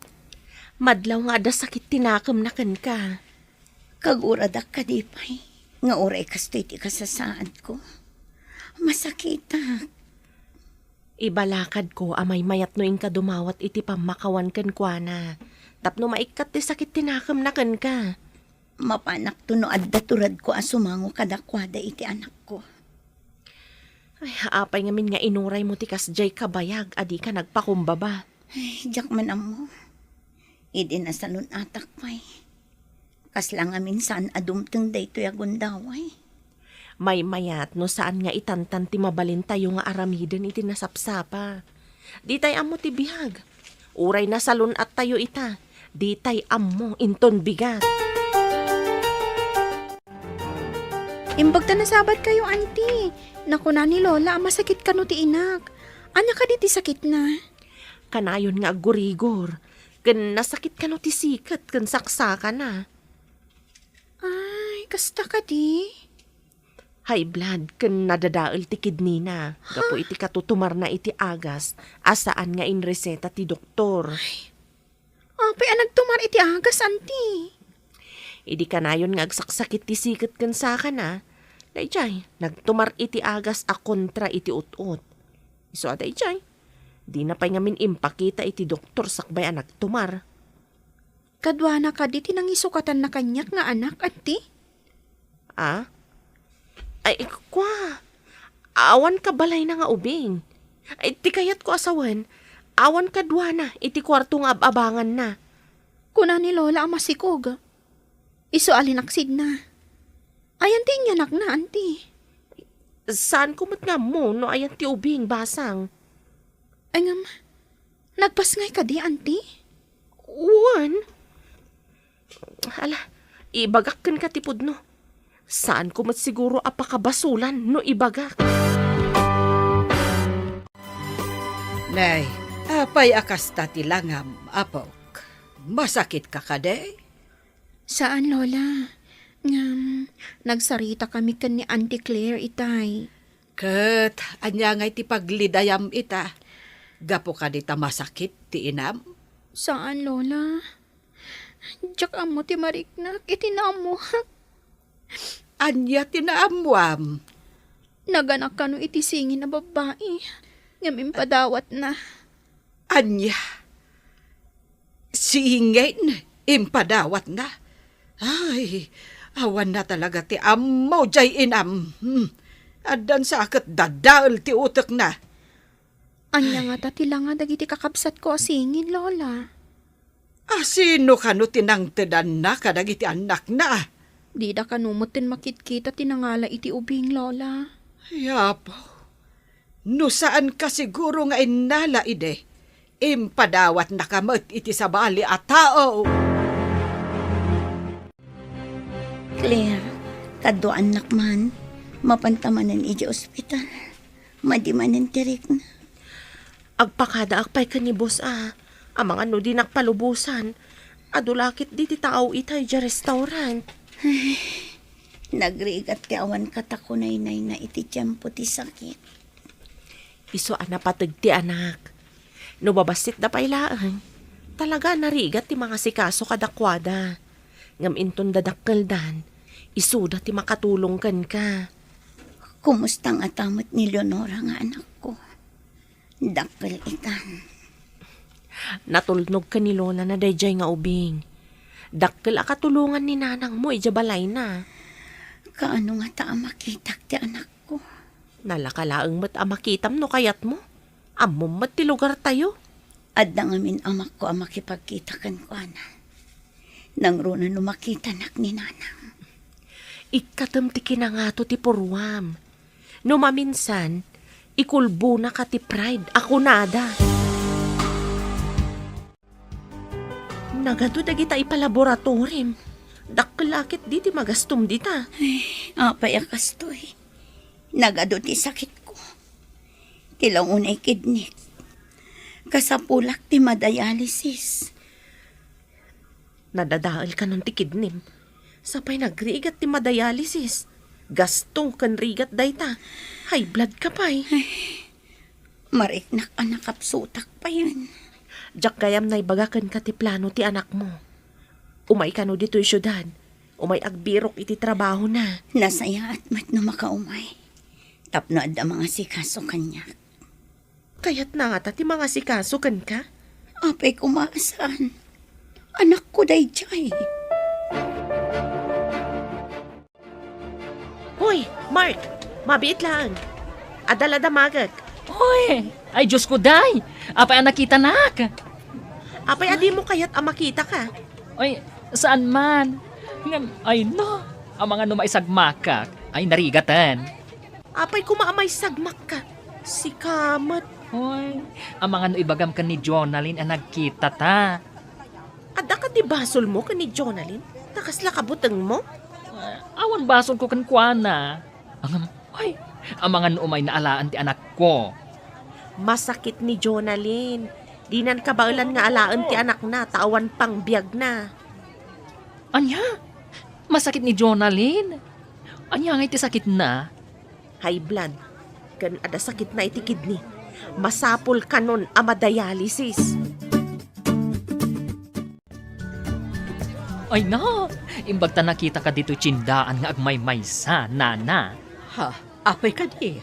Madlaw nga adda sakit ti nakemna kenka. Kaguradak kadi pay nga uray kastoy ti kasasaadko. Masakitak. Ibalakadko a maymayat no inka dumawat iti pammakawan kenkuana, tapno maikkat ti sakit ti nakemna kenka. Mapanakto no adda turadko a sumango kadakuada iti anakko. Ay, apay ngamin nga inuraymo ti kasdiay kabayag a dika nagpakumbaba? Ay, diak man ammo. Idi nasalun-atak pay, kasla ngamin saan a dumteng daytoy a gundaway. Maymayat no saan nga itantan ti mabalintayo nga aramiden iti nasapsapa. Ditay ammo ti biag. Uray nasalun-attayo ita, ditay ammo inton bigat. Imbag ta nasabat kayo, Auntie. Nakuna ni Lola a masakit kano ti inak. Ania kadi ti sakitna? Kanayon nga aggurigor, ken nasakit kano ti siket ken saksakana. Ay, kasta kadi? High blood ken nadadael ti kidney na gapu iti katutumarna iti agas a saan nga inreseta ti doktor. Apay a nagtumar iti agas, anti? Idi kanayon nga agsaksakit ti siket ken sakana, daydiay, nagtumar iti agas a kontra iti ut-ot. Isu a daydiay, dina pay ngamin impakita iti doktor sakbay a nagtumar. Kaduana kadi ti nangisukatanna kaniak nga anak, anti? Ah? Ay, kua, awan kabalayna nga ubing. Ay, ti kayatko a sawen, awan kaduana iti kuarto nga ab-abanganna. Kuna ni Lola a masikog. Isu a linaksidna. Ayan ti inyanakna, anti? Saanko met nga ammo no ayan ti ubing, basang. Ay ngem, nagpasngay kadi, anti? Wen. Ala, ibagak kenka ti pudno. Saanko met siguro a pakabasulan no ibagak. Nay, apay a kasta ti langam, apok? Masakitka kadi? Saan, Lola. Ngem, nagsaritakami ken ni Auntie Claire itay. Ket ania ngay ti paglidayam ita? Gapu kadi ta masakit ti inam? Saan, Lola. Diak ammo ti mariknak iti naammoak. Ania ti naammoam? Naganak kano iti singin a babbai, ngem impadawatna. Ania? Singin? Impadawatna? Ay, awanna talaga ti ammo jay inam. Hmm. Addan sa ket dadael ti utekna. Ania ngata ti langa dagiti kakabsatko a singin, Lola? A sino kano ti nangtedanna kadagiti annakna? Dida kano metten makitkita ti nangala iti ubing, Lola. Ay, Apo, no saanka siguro nga innala idi, impadawatnaka met iti sabali a tao. Claire, kaduaannak man, mapanta manen iti ospital. Madi manen ti rikna. Agpakadaak pay ken ni Boss a, amangan no dinak palubosan. Adu la ketdi ti tao itay idiay restaurant. Ay, nagrigat ti awan katakunaynayna iti tiempo ti sakit. Isu a napateg ti anak. No babassitda pay laeng, talaga a narigat ti mangasikaso kadakuada. Ngem inton dadakkeldan, isuda ti makatulong kenka. Kumusta ngata met ni Leonora nga anakko? Dakkel itan. Natulnog ken ni Lola na daydiay nga ubing. Dakkel a katulongan ni nanangmo idiay balayna. Kaano ngata a makitak ti anakko? Nalaka laeng met a makitam no kayatmo. Ammom met ti lugartayo. Adda ngamin amakko a makipagkita kenkuana. Nangruna no makitanak ni nanang. Ikkatem ti kinangato ti purruam. No maminsan, ikulbonaka ti pride a kunada. Nagadu dagita ipalaboratorim. Dakkel a ketdi ti magastom dita. Ay, apay a kastoy. Nagadu ti sakitko. Ti la unay kidnik. Kasapulak ti madialysis. Nadadael kanon ti kidnim. Sapay nagrigat ti madialysis. Gasto ken rigat dayta. High blood ka pay. Ay, mariknak a nakapsutak payen. Diak gayam naibaga kenka ti plano ti anakmo. Umay kano ditoy siudad. Umay agbirok iti trabahona. Nasayaat met no makaumay. Tapno adda mangasikaso kaniak. Kayatna ngata ti mangasikaso kenka? Apay koma a saan. Anakko daydiay. Hoy, Mark! Mabiit laeng. Adda la damagek. Hoy! Ay, Diosko, day! Apay a nakitanak? Apay a dimo kayat a makitaka? Ay, saan man. Ngem, ay no, amangan no maisagmakak. Ay, narigaten. Apay koma a maisagmakka? Sika met. Hoy, amangan no ibagam ken ni Jonalyn a nagkitata. Adda kadi basolmo ken ni Jonalyn? Ta kasla kabutengmo? Ah, awan basolko kenkuana. Ngem, hoy, amangan no umayna alaen ti anakko. Masakit ni Jonalyn. Dinan kabaelan nga alaen ti anakna ta awan pangbiagna. Ania? Masakit ni Jonalyn? Ania ngay ti sakitna? high blood, ken adda sakitna iti kidney. Masapul kanon a madialysis. Ay na, imbag ta nakitaka ditoy tiendaan nga agmaymaysa, nana. Ha? Apay kadi?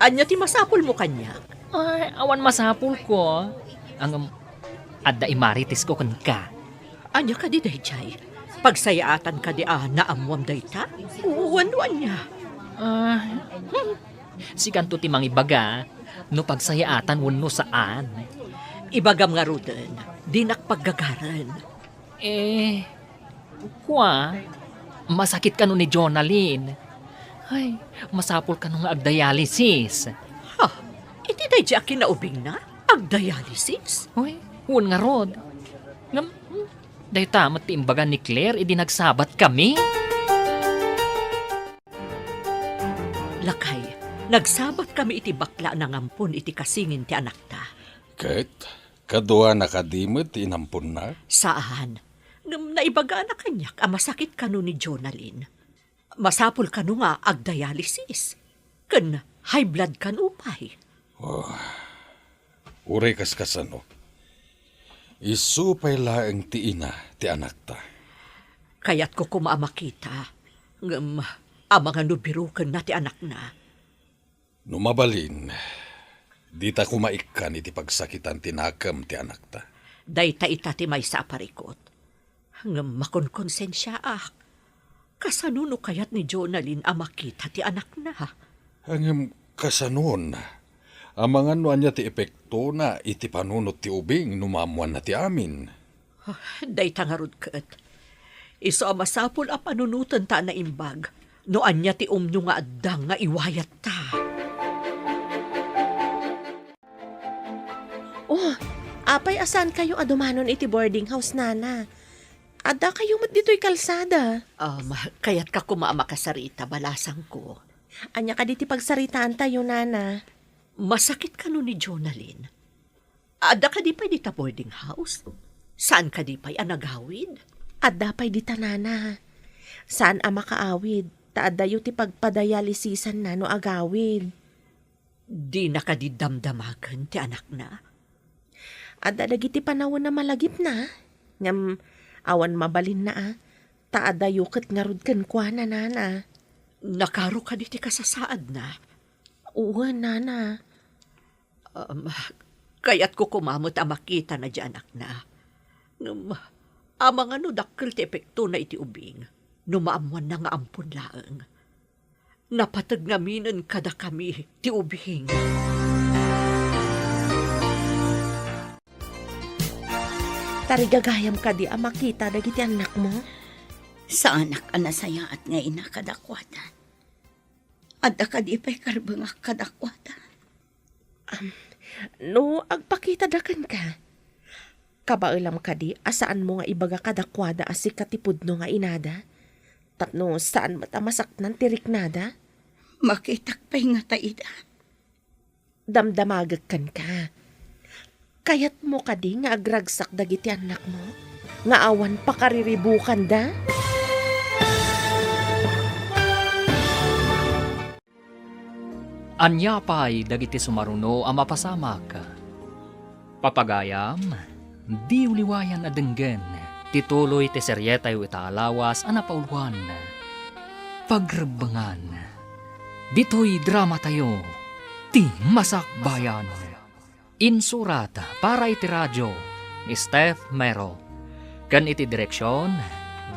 Ania ti masapulmo kaniak? Ay, awan masapulko. Ngem, adda imaritesko kenka. Ania kadi daydiay? Pagsayaatan kadi a naammoam dayta? Wenno ania? Ah, hmm. Sikanto ti mangibaga no pagsayaatan wenno saan. Ibagam ngaruden, dinak paggagaren. Eh, kua, masakit kano ni Jonalyn. Ay, masapul kano nga agdialysis. Ha? Iti daydi a kinaubingna? Agdialysis? Uy, wen ngarud. Ngem, hmm, dayta met ti imbaga ni Claire idi nagsabatkami. Lakay, nagsabatkami iti bakla a nangampon iti kasingin ti anakta. Ket kaduana kadi met ti inamponna? Saan. Ngem naibagana kaniak a masakit kano ni Jonalyn. Masapul kano nga agdialysis. Ken high blood kano pay. Oh, uray kaskasano. Isu pay laeng ti ina ti anakta. Kayatko koma a makita. Ngem amangan no birokenna ti anakna. No mabalin, dita koma ikkan iti pagsakitan ti nakem ti anakta. Dayta ita ti maysa a parikut. Ngem makonkonsensiaak. Kasano no kayat ni Jonalyn a makita ti anakna? Ngem kasanon? Amangan no ania ti epektona iti panunot ti ubing no maammoanna ti amin? Ah, dayta ngarud ket. Isu a masapul a panunotenta a naimbag no ania ti umno nga adda nga iwayatta. Oh, apay a saankayo a dumanon iti boarding house, nana? Addakayo met ditoy kalsada. Um, kayatka koma a makasarita, balasangko. Ania kadi ti pagsaritaantayo, nana? Masakit kano ni Jonalyn? Adda kadi pay dita boarding house? Saan kadi pay a nagawid? Adda pay dita, nana. Saan a makaawid, ta addayo ti pagpadialysisanna no agawid. Dina kadi damdamagen ti anakna? Adda dagiti panawen a malagipna, ngem awan mabalinna a, ta addayo ket ngarud kenkuana, nana. Nakaro kadi ti kasasaadna? Wen, nana. Um, kayatko koma met a makitana diay anakna. Ngem, amangan no dakkel ti epektona iti ubing, no maammoanna nga ampon laeng. Napateg ngaminen kadakami ti ubing. Tarigagayam kadi a makita dagiti annakmo? Saanak a nasayaat nga ina kadakuada. Adda kadi pay karbengak kadakuada? Am, no agpakitada kenka, kabaelam kadi a saanmo nga ibaga kadakuada a sika ti pudno nga inada, tapno saan met a masaknan ti riknada? Makitak pay ngata ida. Damdamagek kenka. Kayatmo kadi nga agragsak dagiti annakmo nga awan pakariribukanda? Ania pay dagiti sumaruno a mapasamak? Papagayam, diyo liwayan a denggen ti tuloy ti serietayo ita a lawas a napauluan, Pagrebbengan. Ditoy dramatayo, Ti Masakbayan. Insurat para iti radio ni Steph Mero, ken iti direksion,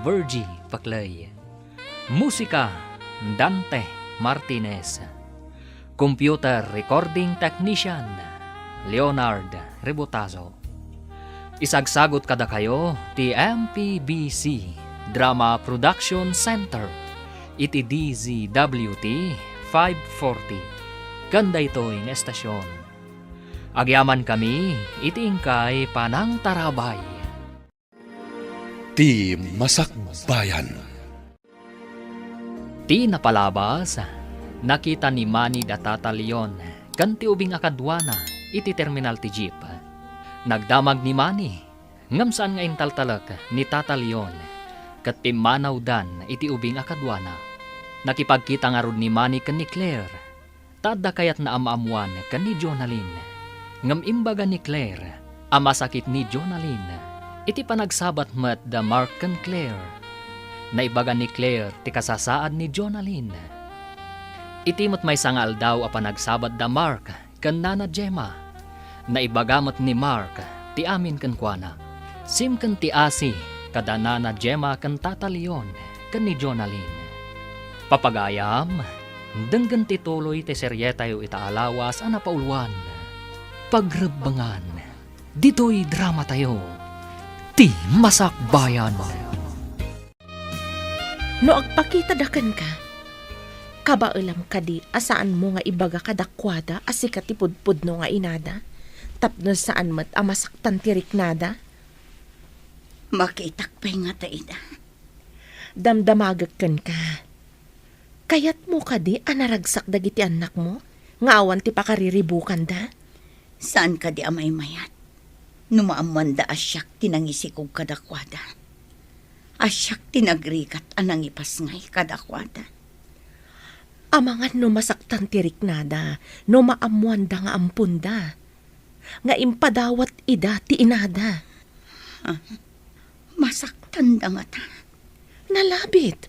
Virgie Paclay. Musika, Dante Martinez. Computer recording technician, Leonard Rebotazo. Isagsagot kadakayo ti M P B C Drama Production Center iti D Z W T five forty, ken daytoy nga estasion. Agyamankami iti inkay panangtarabay. Ti Masakbayan. Ti napalabas, nakita ni Manny da Tata Leon ken ti ubing a kaduana iti terminal ti jeep. Nagdamag ni Manny, ngem saan nga intaltalek ni Tata Leon, ket pimmanawdan iti ubing a kaduana. Nakipagkita ngarud ni Manny ken ni Claire. Adda kayatna a maammoan ken ni Jonalyn. Ngem imbaga ni Claire a masakit ni Jonalyn iti panagsabat met da Mark ken Claire. Naibaga ni Claire ti kasasaad ni Jonalyn. Iti met maysa nga aldaw a panagsabat da Mark ken Nana Gemma, naibaga met ni Mark ti amin kenkuana. Sim ken ti asi kada Nana Gemma ken Tata Leon ken ni Jonalyn. Papagayam, denggen ti tuloy ti serietayo ita a lawas a napauluan, Pagrebbengan. Ditoy dramatayo, ti Masakbayan. No agpakitada kenka, kabaelam kadi a saanmo nga ibaga kadakuada a sika ti pudpudno nga inada, tapno saan met a masaktan ti riknada? Makitak pay ngata ida. Damdamagek kenka. Kayatmo kadi a naragsak dagiti annakmo nga awan ti pakariribukanda? Saan kadi a maymayat no maammoanda a siak ti nangisikog kadakuada, a siak ti nagrigat a nangipasngay kadakuada? Amangan no masaktan ti riknada no maammoanda nga amponda, nga impadawat ida ti inada. Ah, masaktanda ngata? Nalabit.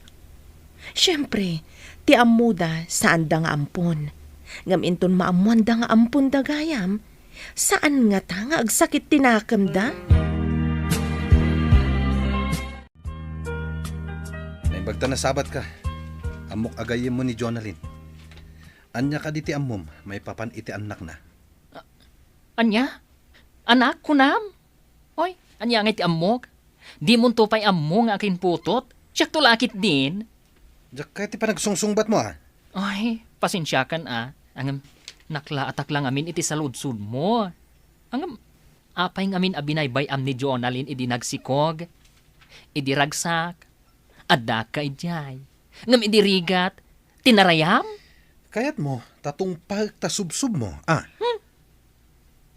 Siempre, ti ammoda, saanda nga ampon. Ngem inton maammoanda nga amponda gayam, saan ngata nga agsakit ti nakemda? Naimbag ta nasabatka. Ammok a gayyemmo ni Jonalyn. Ania kadi ti ammom maipapan iti annakna? Ania? Anak, kunam? Oy, ania ngay ti ammok? Dimonto pay ammo nga akinputot? Siakto la a ketdin. Diak kayat ti panagsungsungbatmo, a. Ay, pasensiakan, a. Ngem, naklaatak la ngamin iti saludsodmo. Ngem, apay ngamin a binaybay-am ni Jonalyn idi nagsikog? Idi ragsak? Adda ka idiay. Ngem idi rigat, tinarayam? Kayatmo, ta tungpaek ta subsubmo, a. Hmm.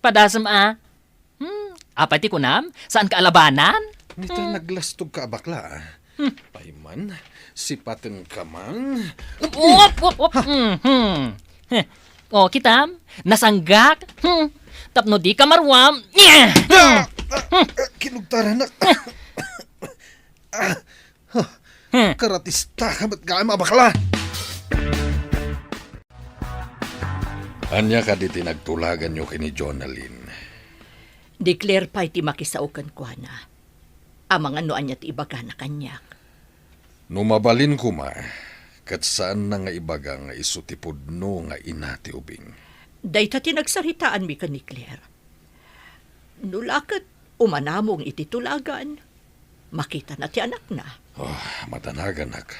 Padasem, a. Hmm. Apay ti kunam? Saanka a labanan? Nita, hmm, naglastogka a bakla, a. Hmm. Pay man, sipatenka man. Op, op, op, op. Hmm, hmm. Heh. O, kitam? Nasanggak? Hmm. Tapno dika maruam. Ah! Ah! Ah! Kinugtaranak. Ah! Huh. Hmm. Karatistaka met gayam a bakla! Ania kadi ti nagtulaganyo ken ni Jonalyn? Ni Claire pay ti makisao kenkuana. Amangan no ania ti ibagana kaniak. No mabalin koma, ket saanna nga ibaga nga isu ti pudno nga ina ti ubing. Dayta ti nagsaritaanmi ken ni Claire. No la ket umanamong iti tulagan, makitana ti anakna. Oh, madanaganak.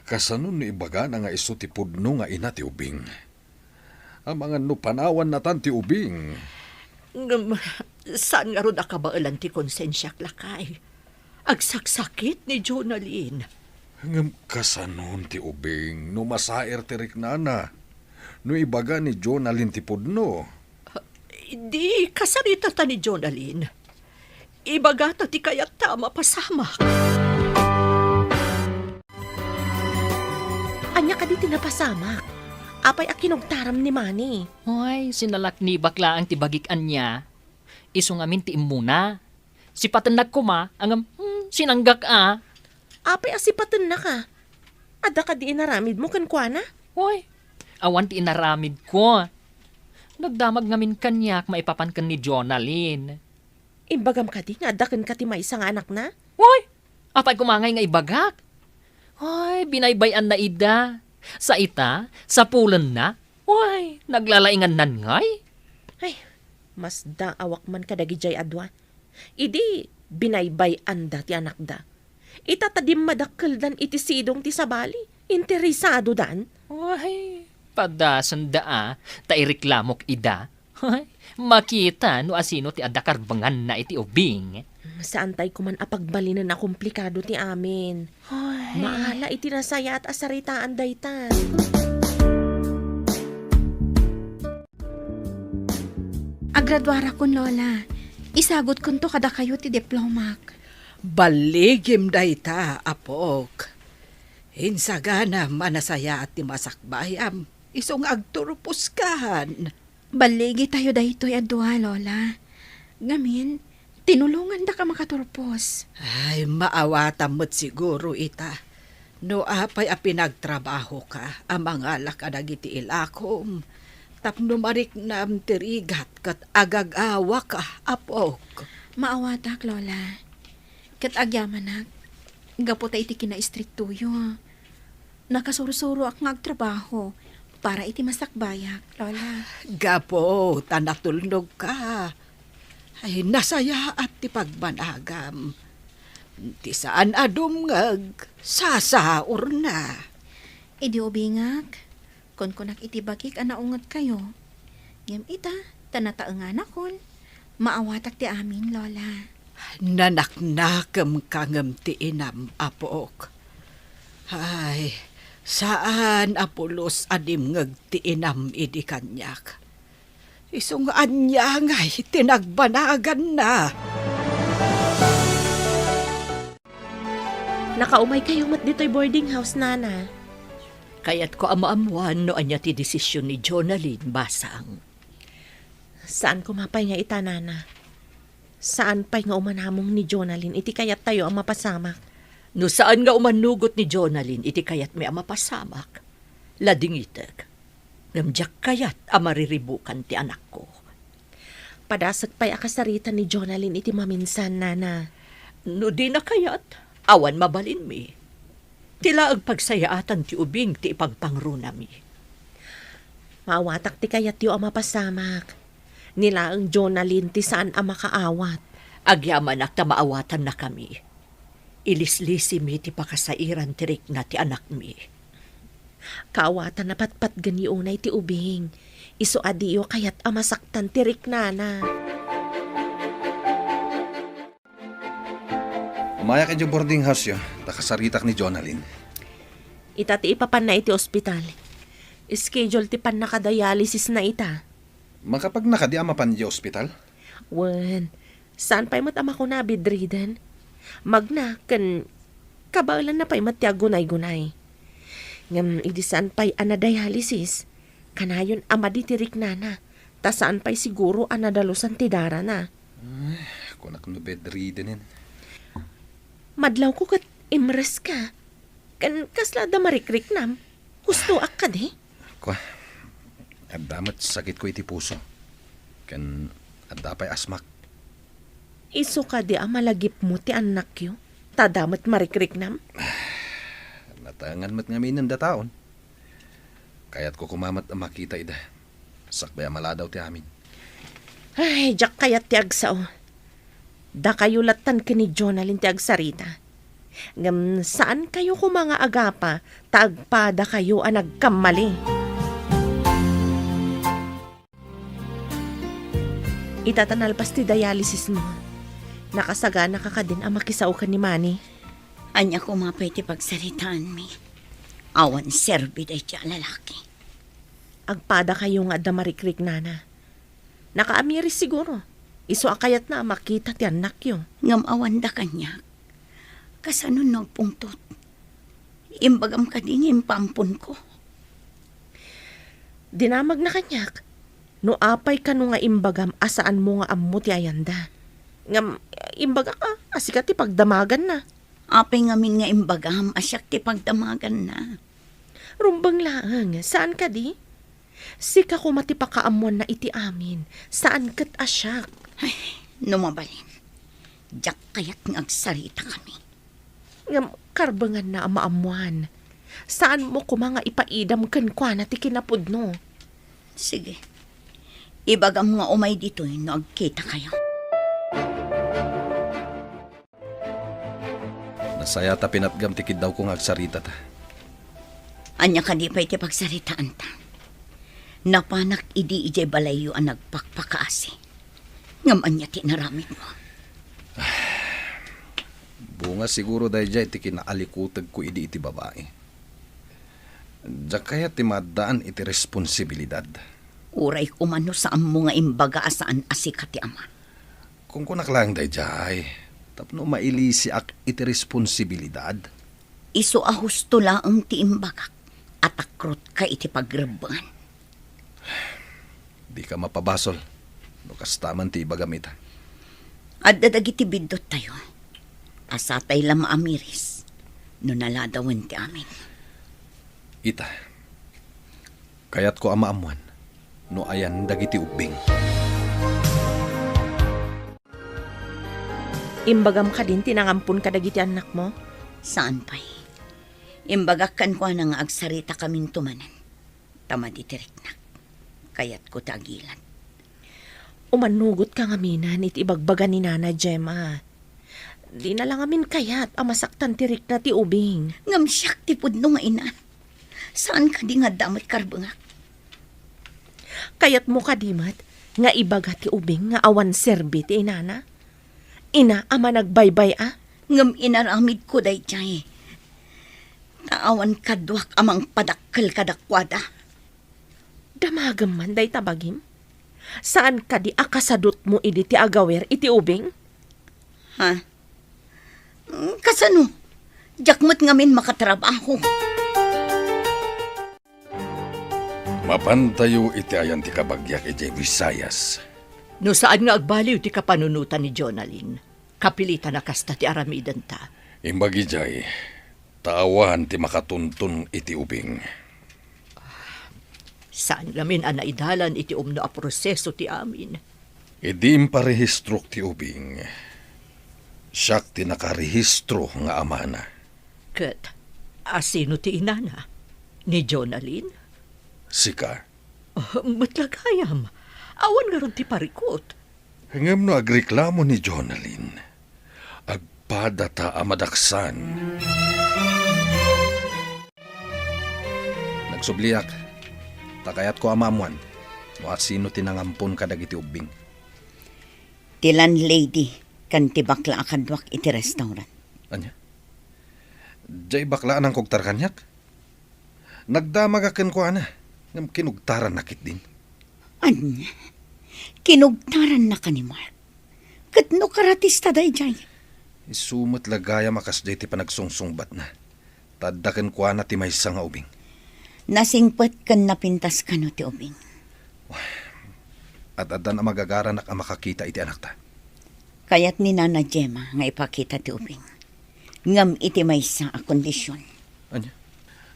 Kasano no ibagana nga isu ti pudno nga ina ti ubing? Amangan no panawanna tan ti ubing. Ngem, saan ngarud a kabaelan ti konsensiak, lakay. Agsaksakit ni Jonalyn. Ngem kasanon ti ubing no masair ti riknana? No ibaga ni Jonalyn ti pudno? Di kasaritata ni Jonalyn. Ibagata ti kayatta a mapasamak. Ania kadi ti napasamak? Apay a kinugtaram ni Mani? Ay, sinalaknibak laeng ti bagik ania. Isu ngamin ti immuna. Sipatennak koma, ngem, hmm, sinanggak a. Apay a sipatennaka? Adda kadi inaramidmo kenkuana? Oy, awan ti inaramidko. Nagdamag ngamin kaniak maipapan ken ni Jonalyn. Imbagam kadi nga adda kenka ti maysa nga anakna? Oy, apay koma ngay nga ibagak? Oy, binaybay-anna ida. Sa ita, sapulenna. Oy, naglalaingannan ngay. Ay, masdaawak man kadagidiay a dua. Idi binaybay-anda ti anakda. Ita ta dimmadakkeldan iti sidong ti sabali, interesadodan. Ay, padasenda a, ta ireklamok ida. Ay, makita no asino ti adda karbenganna iti ubing. Saantay koman a pagbalinen a komplikado ti amin. Ay. Maala iti nasayaat a saritaan dayta. Agraduarakon, Lola. Isagutkonto kadakayo ti diplomak. Balligim dayta, apok. Insaganam a nasayaat ti masakbayam. Isu nga agturposkan. Balligitayo daytoy a dua, Lola. Ngamin, tinulongandaka makaturpos. Ay, maawatam met siguro ita. No apay a pinagtrabahoka a mangala kadagiti ilakom, tapno mariknam ti rigat ket agagawaka, apok. Maawatak, Lola. Ket agyamanak, gapu ta iti kinaistriktoyo, nakasursuroak nga agtrabaho para iti masakbayak, Lola. Gapu ta natulnogka. Ay, nasayaat ti pagbanagam. Ti saan a dumngeg, sasaurna. Idi ubingak, kunkunak iti bagik a naungetkayo. Ngem ita, ta nataenganakon, maawatak ti amin, Lola. Nanaknakemka ngem ti inam, apok. Ay, saan a pulos a dimngeg ti inam idi kaniak. Isu nga ania ngay ti nagbanaganna. Nakaumaykayo met ditoy boarding house, Nana. Kayatko a maammoan no ania ti desisyon ni Jonalyn, Basang. Saan koma pay nga ita, Nana. Saan pay nga umanamong ni Jonalyn iti kayattayo a mapasamak. No saan nga umanugot ni Jonalyn iti kayatmi a mapasamak, ladingitek. Ngem diak kayat a mariribukan ti anakko. Padasek pay a kasarita ni Jonalyn iti maminsan, Nana. No dina kayat, awan mabalinmi. Ti laeng pagsayaatan ti ubing ti ipagpangrunami. Maawatak ti kayatyo a mapasamak. Ni laeng Jonalyn ti saan a makaawat. Agyamanak ta maawatannakami. Ilislisimi ti pakasairan ti rikna ti anakmi. Kaawatan a patpatgenyo unay ti ubing. Isu a diyo kayat a masaktan ti riknana. Umayak idiay boarding house-yo, ta kasaritak ni Jonalyn. Ita ti ipapanna iti ospital. Schedule ti pannakadialysisna ita. Makapagna kadi a mapan idiay ospital? Wen, saan pay met a makuna a bedridden. Magna ken kabaelanna pay met ti aggunaygunay. Ngem idi saan pay a nadialysis, kanayon a madi ti riknana, ta saan pay siguro a nadalusan ti darana. Ay, kunak no bedridden. Madlawko ket imreska. Ken kasla adda marikriknam? Hustoak kadi? Kua, adda met sakitko iti puso. Ken adda pay asmak. Isu kadi a malagipmo ti annakyo, ta adda met marikriknam? Nataengan met ngamin dataon. Kayatko koma met a makita ida. Sakbay a maladaw ti amin. Ay, diak kayat ti agsao. Dakayo lattan ken ni Jonalyn ti agsarita. Ngem saan kayo koma nga agapa ta agpadakayo a nagkammali. Ita ta nalpas ti dialysis mo, nakasagana ka kadin a makisao ken ni Manny? Ania koma pay ti pagsaritaanmi? Awan serbi daydi a lalaki. Agpadakayo nga adda marikriknana. Nakaamiris siguro. Isu a kayatna a makita ti annakyo. Ngem awanda kaniak. Kasano no agpungtot? Imbagam kadi nga impaamponko? Dinamagna kaniak. No apay kano nga imbagam a saanmo nga ammo ti ayanda. Ngem, imbagak a, a sika ti pagdamaganna. Apay ngamin nga imbagam a siak ti pagdamaganna? Rumbeng laeng, saan kadi? Sika koma ti pakaammoanna iti amin, saan ket a siak. Ay, no mabalin, diak kayat nga agsaritakami. Ngem karbenganna a maammoan. Saanmo koma nga ipaidam kenkuana ti kinapudno. Sige. Ibagam nga umay ditoy no agkitakayo. Nasayaat a pinatgam ti kiddawko nga agsaritata. Ania kadi pay ti pagsaritaanta? Napanak idi idiay balayyo a nagpakpakaasi. Ngem ania ti inaramidmo? Bunga siguro daydiay ti kinaalikutegko idi iti babai. Diak kayat ti maaddaan iti responsibilidad. Uray koma no saanmo nga imbaga a saan a sika ti ama. Kunkunak laeng daydiay, tapno mailisiak iti responsibilidad. Isu a husto laeng ti imbagak. a takrotka iti pagrebbengan. Dika mapabasol no kasta man ti ibagam ita. Adda dagiti bidduttayo a satay la maamiris no naladawen ti amin. Ita, kayatko a maammuan no ayan dagiti ubbing. Imbagam kadin ti nangampon kadagiti annakmo? Saan pay. Imbagak kenkuana nga agsarita kaminto manen ta madi ti riknak. Kayatko ti agilad. Umannugotka ngaminen iti ibagbaga ni Nana Gemma. Dina la ngamin kayat a masaktan ti rikna ti ubing. Ngem siak ti pudno nga ina. Saan kadi nga adda met karbengak? Kayatmo kadi met nga ibaga ti ubing nga awan serbi ti inana? Ina a managbaybay-a? Ngem inaramidko daydiay. Ta awan kaduak a mangpadakkel kadakuada. Damagem man dayta bagim? Saan kadi a kasadutmo idi ti agawer iti ubing? Ha? Mm, kasano? Diak met ngamin makatrabaho. Mapantayo iti ayan ti kabagiak idiay Visayas. No saan nga agbaliw ti kapanunotan ni Jonalyn, kapilitan a kasta ti aramidenta. Imbag idiay, ta awan ti makatuntun iti ubing. Saan ngamin a naidalan iti umno a proseso ti amin. Idi imparehistrok ti ubing, siak ti nakarehistro nga amana. Ket asino ti inana? Ni Jonalyn? Sika. Ah, met la gayam. Awan ngarud ti parikut. Ngem no agreklamo ni Jonalyn, agpadata a madaksan. Nagsubliak, ta kayatko a maammuan no asino ti nangampon kadagiti ubbing. Ti landlady ken ti bakla a kaduak iti restaurant. Ania? Diay bakla a nangkugtar kaniak? Nagdamagak kenkuana, ngem kinugtaranna ketdin. Ania? Kinugtarannaka ni Mark? Ket no karatista daydiay? Isu met la gayam a kasdiay ti panagsungsungbatna. Ta adda kenkuana ti maysa nga ubing. Nasingpet ken napintas kano ti ubing? Ad-addan a magagaranak a makakita iti anakta. Kayat ni Nana Gemma nga ipakita ti ubing. Ngem iti maysa a kondision. Ania?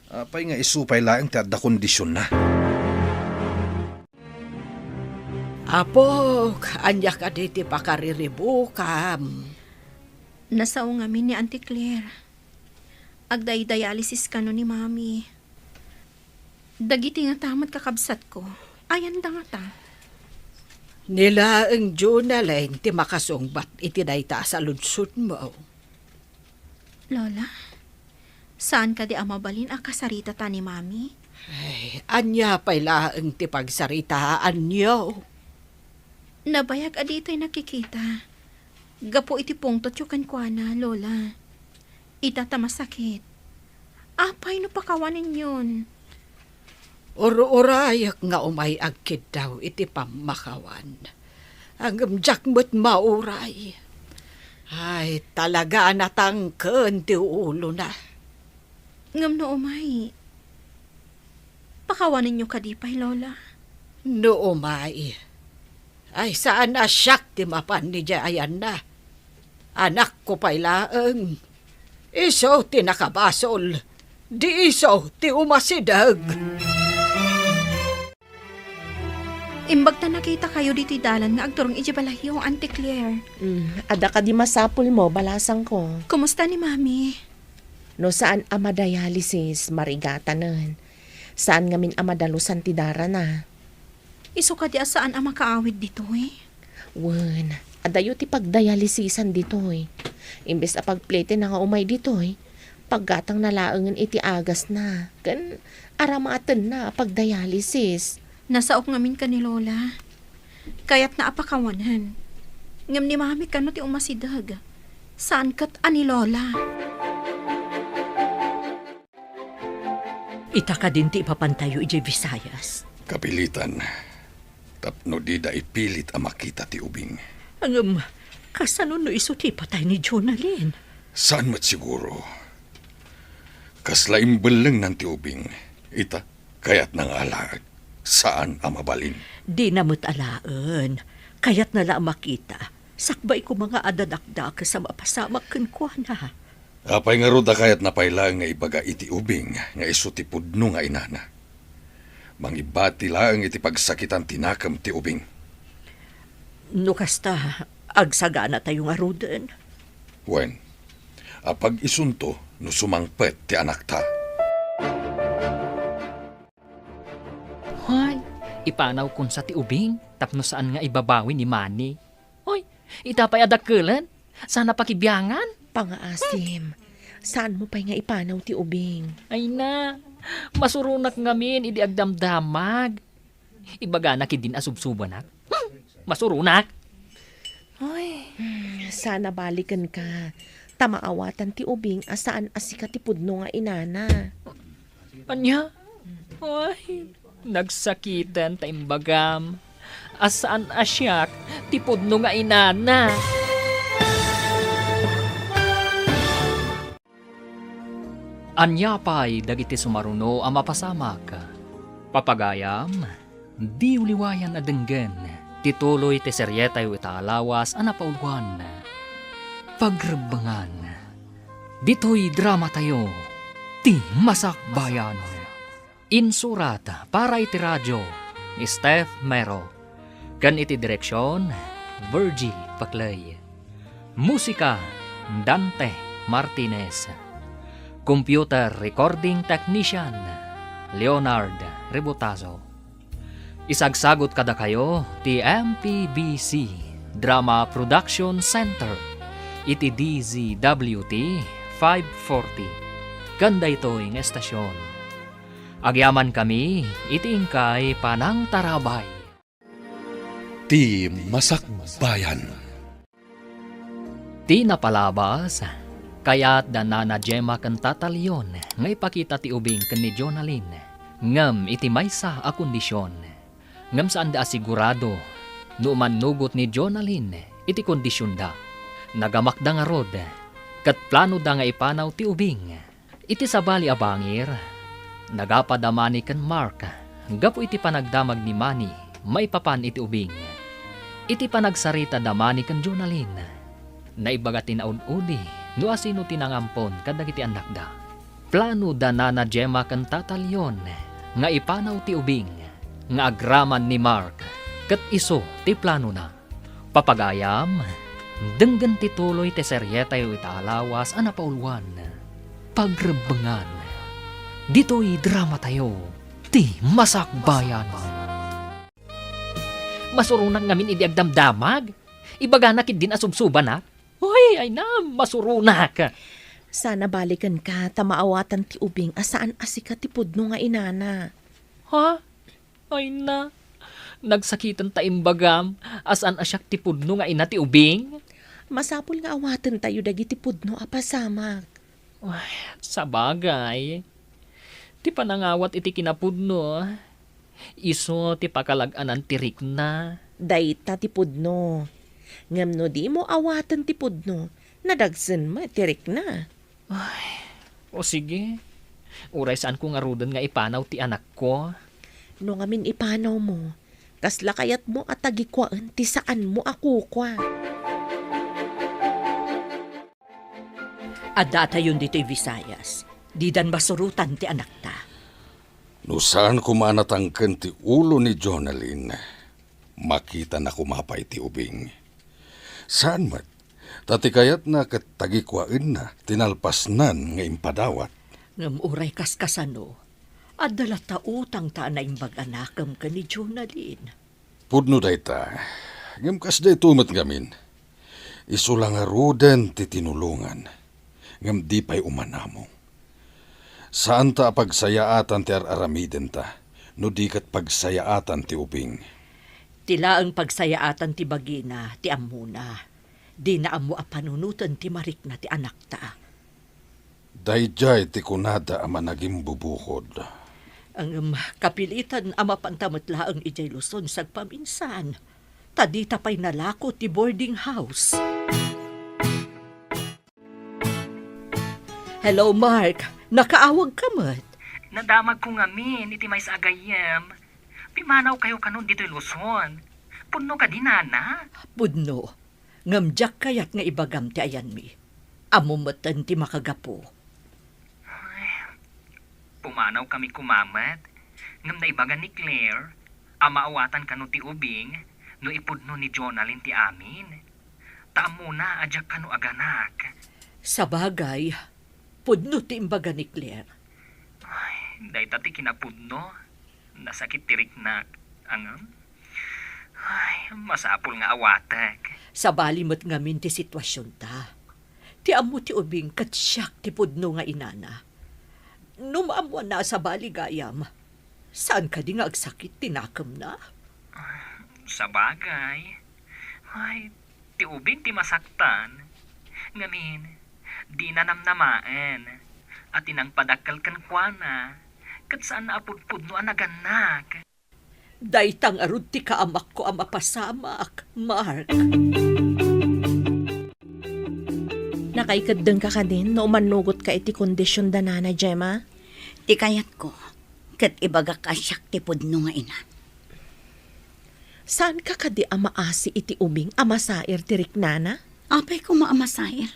Apay nga isu pay laeng ti adda kondisionna? Apok, ania kadi ti pakariribukam? Nasao ngamin ni Auntie Claire. Agdaydialysis kano ni Mami. Dagiti ngata met kakabsatko, ayanda ngata? Ni laeng Jonalyn ti makasungbat iti dayta a saludsodmo. Lola, saan kadi a mabalin a kasaritata ni Mami? Ay, ania pay laeng ti pagsaritaanyo? Nabayag a ditay nakikita. Gapu iti pungtotyo kenkuana, Lola. Ita ta masakit. Apay no pakawanenyon? Ur-urayek nga umay agkiddaw iti pammakawan. Ngem diak met mauray. Ay, talaga a natangken ti ulona. Ngem no umay, pakawanenyo kadi pay, Lola? No umay, ay saan a siak ti mapan idiay ayanna. Anakko pay laeng. Isu ti nakabasol. Di isu ti umasideg. Imbag ta nakitakayo ditoy dalan nga agturong idiay balayyo, Auntie Claire. Mm, adda kadi masapulmo, balasangko? Kumusta ni Mami? No saan a madialysis, marigatanen. Saan ngamin a madalusan ti darana. Isu kadi a saan a makaawid ditoy? Wen, adayo ti pagdialysisan ditoy. Imbes a pagpletenna nga umay ditoy, paggatangna laengen iti agasna, ken aramatenna a pagdialysis. Nasaok ngamin ken ni Lola. Kayatna a pakawanen. Ngem ni Mami kano ti umasideg. Saan ket a ni Lola. Ita kadin ti ipapantayo idiay Visayas? Kapilitan, tapno dida ipilit a makita ti ubing. Ngem, kasano no isu ti ipatay ni Jonalyn? Saan met siguro. Kasla imbellengnan ti ubing. Ita, kayatna nga alaek. Saan a mabalin. Dina met alaen. Kayatna la a makita. Sakbay koma nga adda dakdakes a mapasamak kenkuana. Apay ngarud a kayatna pay laeng nga ibaga iti ubing nga isu ti pudno nga inana? Mangibati laeng iti pagsakitan ti nakem ti ubing. No kasta, agsaganatayo ngaruden. Wen, apag-isunto no sumangpet ti anakta. Hay, ipanawkon sa ti ubing tapno saan nga ibabawi ni Manny. Hoy, ita pay a dakkelen, saan a pakibiangan. Pangaasim, saanmo pay nga ipanaw ti ubing. Ay na, masuronak ngamin idi agdamdamag. Ibaganak idin a subsubanak. Hmm, masuronak. Ay. Hmm, saan a balikenka, ta maawatan ti ubing a saan a sika ti pudno nga inana. Ania? Ay, nagsakiten ta imbagam a saan a siak ti pudno nga inana. Ania pay dagiti sumaruno a mapasamak? Papagayam, diyo liwayan a denggen ti tuloy ti serietayo ita a lawas a napauluan, Pagrebbengan. Ditoy dramatayo, ti Masakbayan. Insurat para iti radio ni Steph Mero, ken iti direksion, Virgie Paclay. Musika, Dante Martinez. Computer recording technician, Leonard Rebotazo. Isagsagut kadakayo ti M P B C Drama Production Center iti D Z W T five forty. Ken daytoy nga estasion, agyamankami iti inkay panangtarabay. Ti Masakbayan. Ti napalabas, kayat da Nana Gemma ken Tata Leon nga ipakita ti ubing ken ni Jonalyn, ngem iti maysa a kondision. Ngem saanda a sigurado no umannugot ni Jonalyn iti kondisionda. Nagamakda ngarud, ket planoda nga ipanaw ti ubing. Iti sabali a bangir, nagapa da Manny ken Mark gapu iti panagdamag ni Manny maipapan iti ubing. Iti panagsarita da Manny ken Jonalyn, naibaga ti naud-udi no asino ti nangampon kadagiti annakda. Plano da Nana Gemma ken Tata Leon nga ipanaw ti ubing nga agraman ni Mark ket isu ti planona. Papagayam, denggen ti tuloy ti serietayo ita a lawas a napauluan, Pagrebbengan. Ditoy dramatayo, ti Masakbayan. Masuronak ngamin idi agdamdamag. Ibaganak idin a subsubanak. Uy, ay na, masuronak. Sana balikenka ta maawatan ti ubing a saan a sika ti pudno nga inana. Ha? Ay na, nagsakiten ta imbagam a saan a siak ti pudno nga ina ti ubing? Masapul nga awatentayo dagiti pudno a pasamak. Ay, sabagay, ti panangawat iti kinapudno, isu ti pakalag-anan ti rikna. Dayta ti pudno. Ngem no dimo awaten ti pudno, nadagsen met ti rikna. Ay, o sige. Uray saanko ngaruden nga ipanaw ti anakko. No ngamin ipanawmo, kasla kayatmo a tagikuaen ti saanmo a kukua? Addatayon ditoy Visayas. Didan masurotan ti anakta. No saan koma a natangken ti ulo ni Jonalyn, makitana koma pay ti ubing. Saan met, ta ti kayatna ket tagikuaenna ti nalpasnan nga impadawat. Ngem uray kaskasano, adda latta utangta a naimbag a nakem ken ni Jonalyn. Pudno dayta, ngem kasdayto met ngamin. Isu la ngaruden ti tinulongan, ngem di pay umanamong. Saanta a pagsayaatan ti ar-aramidenta, no di ket pagsayaatan ti ubing. Ti laeng pagsayaatan ti bagina ti ammona. Dina ammo a panunoten ti marikna ti anakta. Daydiay ti kunada a managimbubukod. Ngem kapilitan a mapanta met laeng idiay Luzon sagpaminsan, ta dita pay nalako ti boarding house. Hello, Mark. Nakaawagka met? Nadamagko ngamin iti maysa a gayyem. Pimanawkayo kanon ditoy Luzon. Pudno kadi, nana? Pudno. Ngem diak kayat nga ibagam ti ayanmi. Ammom metten ti makagapu. Ay, pumanawkami koma met. Ngem naibaga ni Claire a maawatan kano ti ubing no ipudno ni Jonalyn ti amin. Ta ammona a diak kano aganak. Sabagay, pudno ti imbaga ni Claire. Ay, dayta ti kinapudno. Nasakit ti riknak. Ngem, ay, masapul nga awatek. Sabali met ngamin ti situasionta. Ti ammo ti ubing ket siak ti pudno nga inana. No maammoanna a sabali gayam, saan kadi nga agsakit ti nakemna? Sabagay. Ay, ti ubing ti masaktan. Ngamin, dina namnamaen a ti nangpadakkel kenkuana, ket saanna a pudpudno a nagannak. Dayta ngarud ti kaamakko a mapasamak, Mark. Nakaikeddengka kadin no umannugotka iti kondision da Nana Gemma? Ti kayatko, ket ibagak a siak ti pudno nga ina. Saanka kadi a maasi iti ubing a masair ti riknana? Apay koma a masair?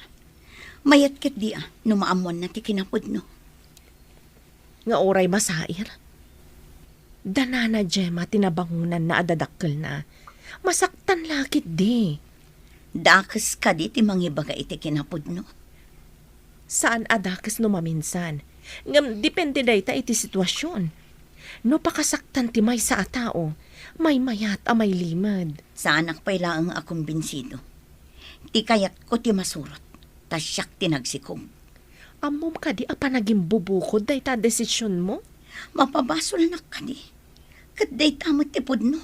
Mayat ketdi a no maammoanna ti kinapudno. Nga uray masair? Da Nana Gemma ti nabangonanna a dadakkelna. Masaktan la ketdi. Dakes kadi ti mangibaga iti kinapudno? Saan a dakes no maminsan. Ngem depende dayta iti situasion. No pakasaktan ti maysa a tao, maymayat a mailimed. Saanak pay laeng a kumbinsido. Ti kayatko ti masurot, ta siak ti nagsikog. Ammom kadi a panagimbubukod dayta a desisionmo? Mapabasolnak kadi. Ket dayta met ti pudno.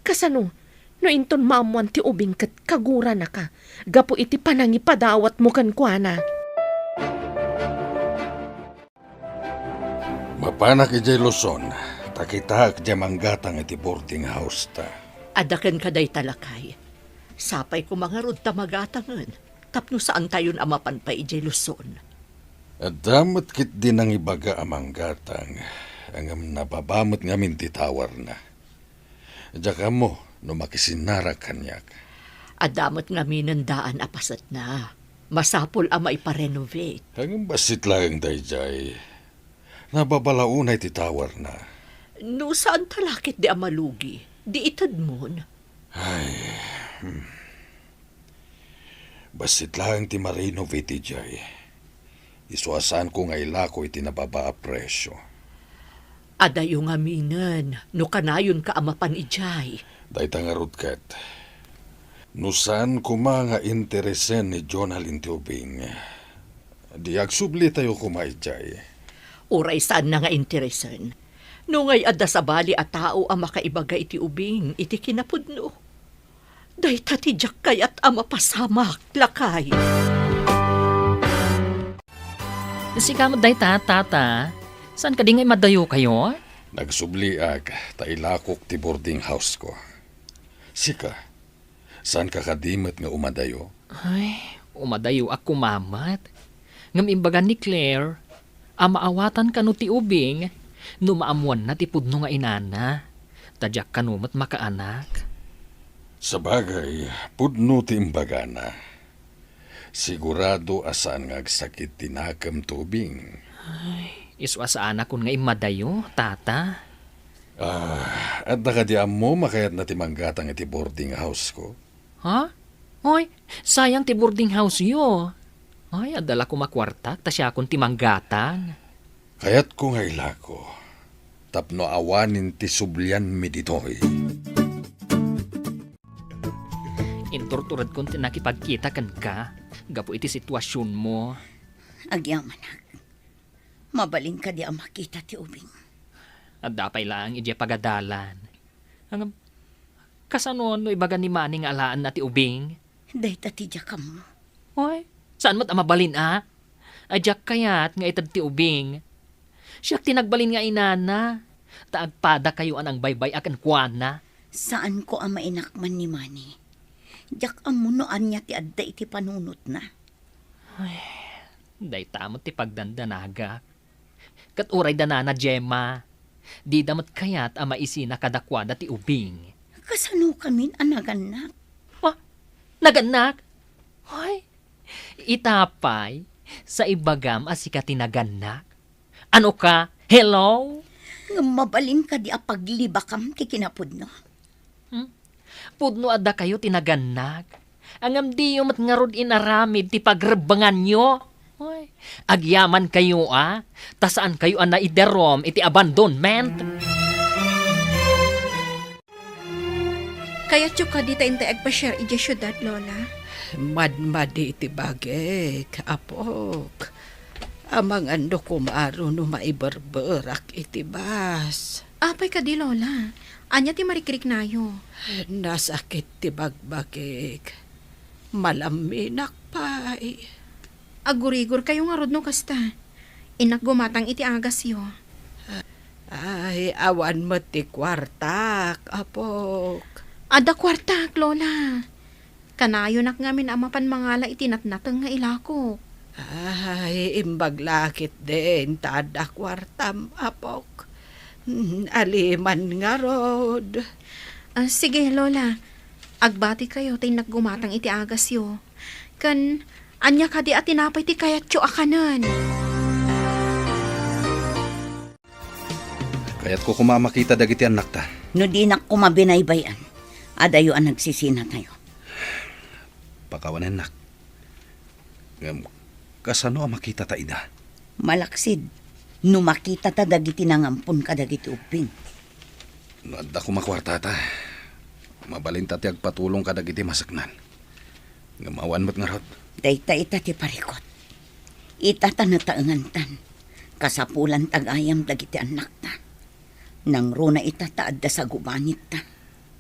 Kasano no inton maammoan ti ubing ket kaguranaka gapu iti panangipadawatmo kenkuana? Mapanak idiay Luzon, ta kitaek diay manggatang iti boarding house ta. Adda kenka dayta, lakay. Sapay koma ngarud ta magatangen, tapno saantayon a mapan pay idiay Luzon. Adda met ketdi nangibaga a manggatang, ngem nababa met ngamin ti towerna. Diak ammo no makisinnarak kaniak. Adda met ngaminen daan a pasetna. Masapul a maiparenovate. Ngem bassit laeng daydiay. Nababa la unay ti towerna. No saanta la ketdi a malugi, di itedmon. Ay, hmm. Bassit laeng ti ma-renovate idiay. Isu a saanko nga ilako iti nababa a presio. Adayo ngaminen no kanayonka a mapan idiay. Dayta ngarud ket, no saan koma nga interesen ni Jonalyn ti ubing, di agsublitayo koma idiay. Uray saanna nga interesen, no ngay adda sabali a tao a makaibaga iti ubing iti kinapudno. Dayta ti diak kayat a mapasamak, lakay. Sika met dayta, tata. Saan kadi nga imadayokayo? Nagsubliak ta ilakok ti boarding house ko. Sika, saanka kadi met nga umadayo? Ay, umadayoak koma met. Ngem imbaga ni Claire a maawatan kano ti ubing no maammoanna ti pudno nga inana, ta diak kano met makaanak. Sabagay, pudno ti imbagana. Sigurado a saan nga agsakit ti nakem ti ubing. Ay, isu a saanakon nga immadayo, tata. Ah, adda kadi ammom a kayatna ti manggatang iti boarding house ko? Ha? Hoy, sayang ti boarding house-yo. Ay, adda la koma kuartak ta siakon ti manggatang. Kayatko nga ilako, tapno awanen ti sublianmi ditoy. Inturturedkon ti nakipagkita kenka gapu iti situasionmo. Agyamanak. Mabalin kadi a makita ti ubing? Adda pay laeng idiay pagadalan. Ngem, kasano no ibaga ni Manny nga alaenna ti ubing? Dayta ti diak ammo. Oy, saan met a mabalin a? Ay, diak kayat nga ited ti ubing. Siak ti nagbalin nga inana, ta agpadakayo a nangbaybay-a kenkuana. Saanko a mainakman ni Manny. Diak ammo no ania ti adda iti panunotna. Ay, dayta met ti pagdandanagak. Ket uray da nana Gemma, dida met kayat a maisina kadakuada ti ubing. Kasano kamin a nagannak? Ah, nagannak? Hoy, ita pay, sa ibagam a sika ti nagannak? Ano ka? Hello? Ngem mabalin kadi a paglibakam ti kinapudno? Hmm? Pudno a dakayo ti nagannak. Ngem diyo met ngarud inaramid ti pagrebbenganyo. Hoy, agyamankayo a, ta saankayo a naidarum iti abandonment. Kayatyo kadi ta intay agpasiar idiay siudad, Lola? Madmadi ti bagik, apok. Amangan no kumaro no maiberberak iti bus. Apay kadi, Lola? Ania ti marikriknayo? Nasakit ti bagbagik. Malamminak pay. Agurigorkayo ngarud no kasta. Innak gumatang iti agasyo. Ay, awan met ti kuartak, apok. Adda kuartak, Lola. Kanayonak ngamin a mapan mangala iti natnateng nga ilakok. Ay, imbag la ketdin ta adda kuartam, apok. Mm, aliman ngarud. Ah, sige, Lola. Agbatikayo ta innak gumatang iti agasyo. Ken, ania kadi a tinapay ti kayatyo a kanen? Kayatko koma a makita dagiti annakta. No dinak koma binaybay-an, adayo a nagsisinatayo. Pakawanennak. Ngem, kasano a makitata ida? Malaksid, no makitata dagiti nangampon kadagiti ubbing. No adda koma kuartata, mabalinta ti agpatulong kadagiti maseknan. Ngem awan met ngarud. Dayta ita ti parikut. Ita ta nataengantan. Kasapulan ta gayam dagiti annakta. Nangruna ita ta adda sagubangitta.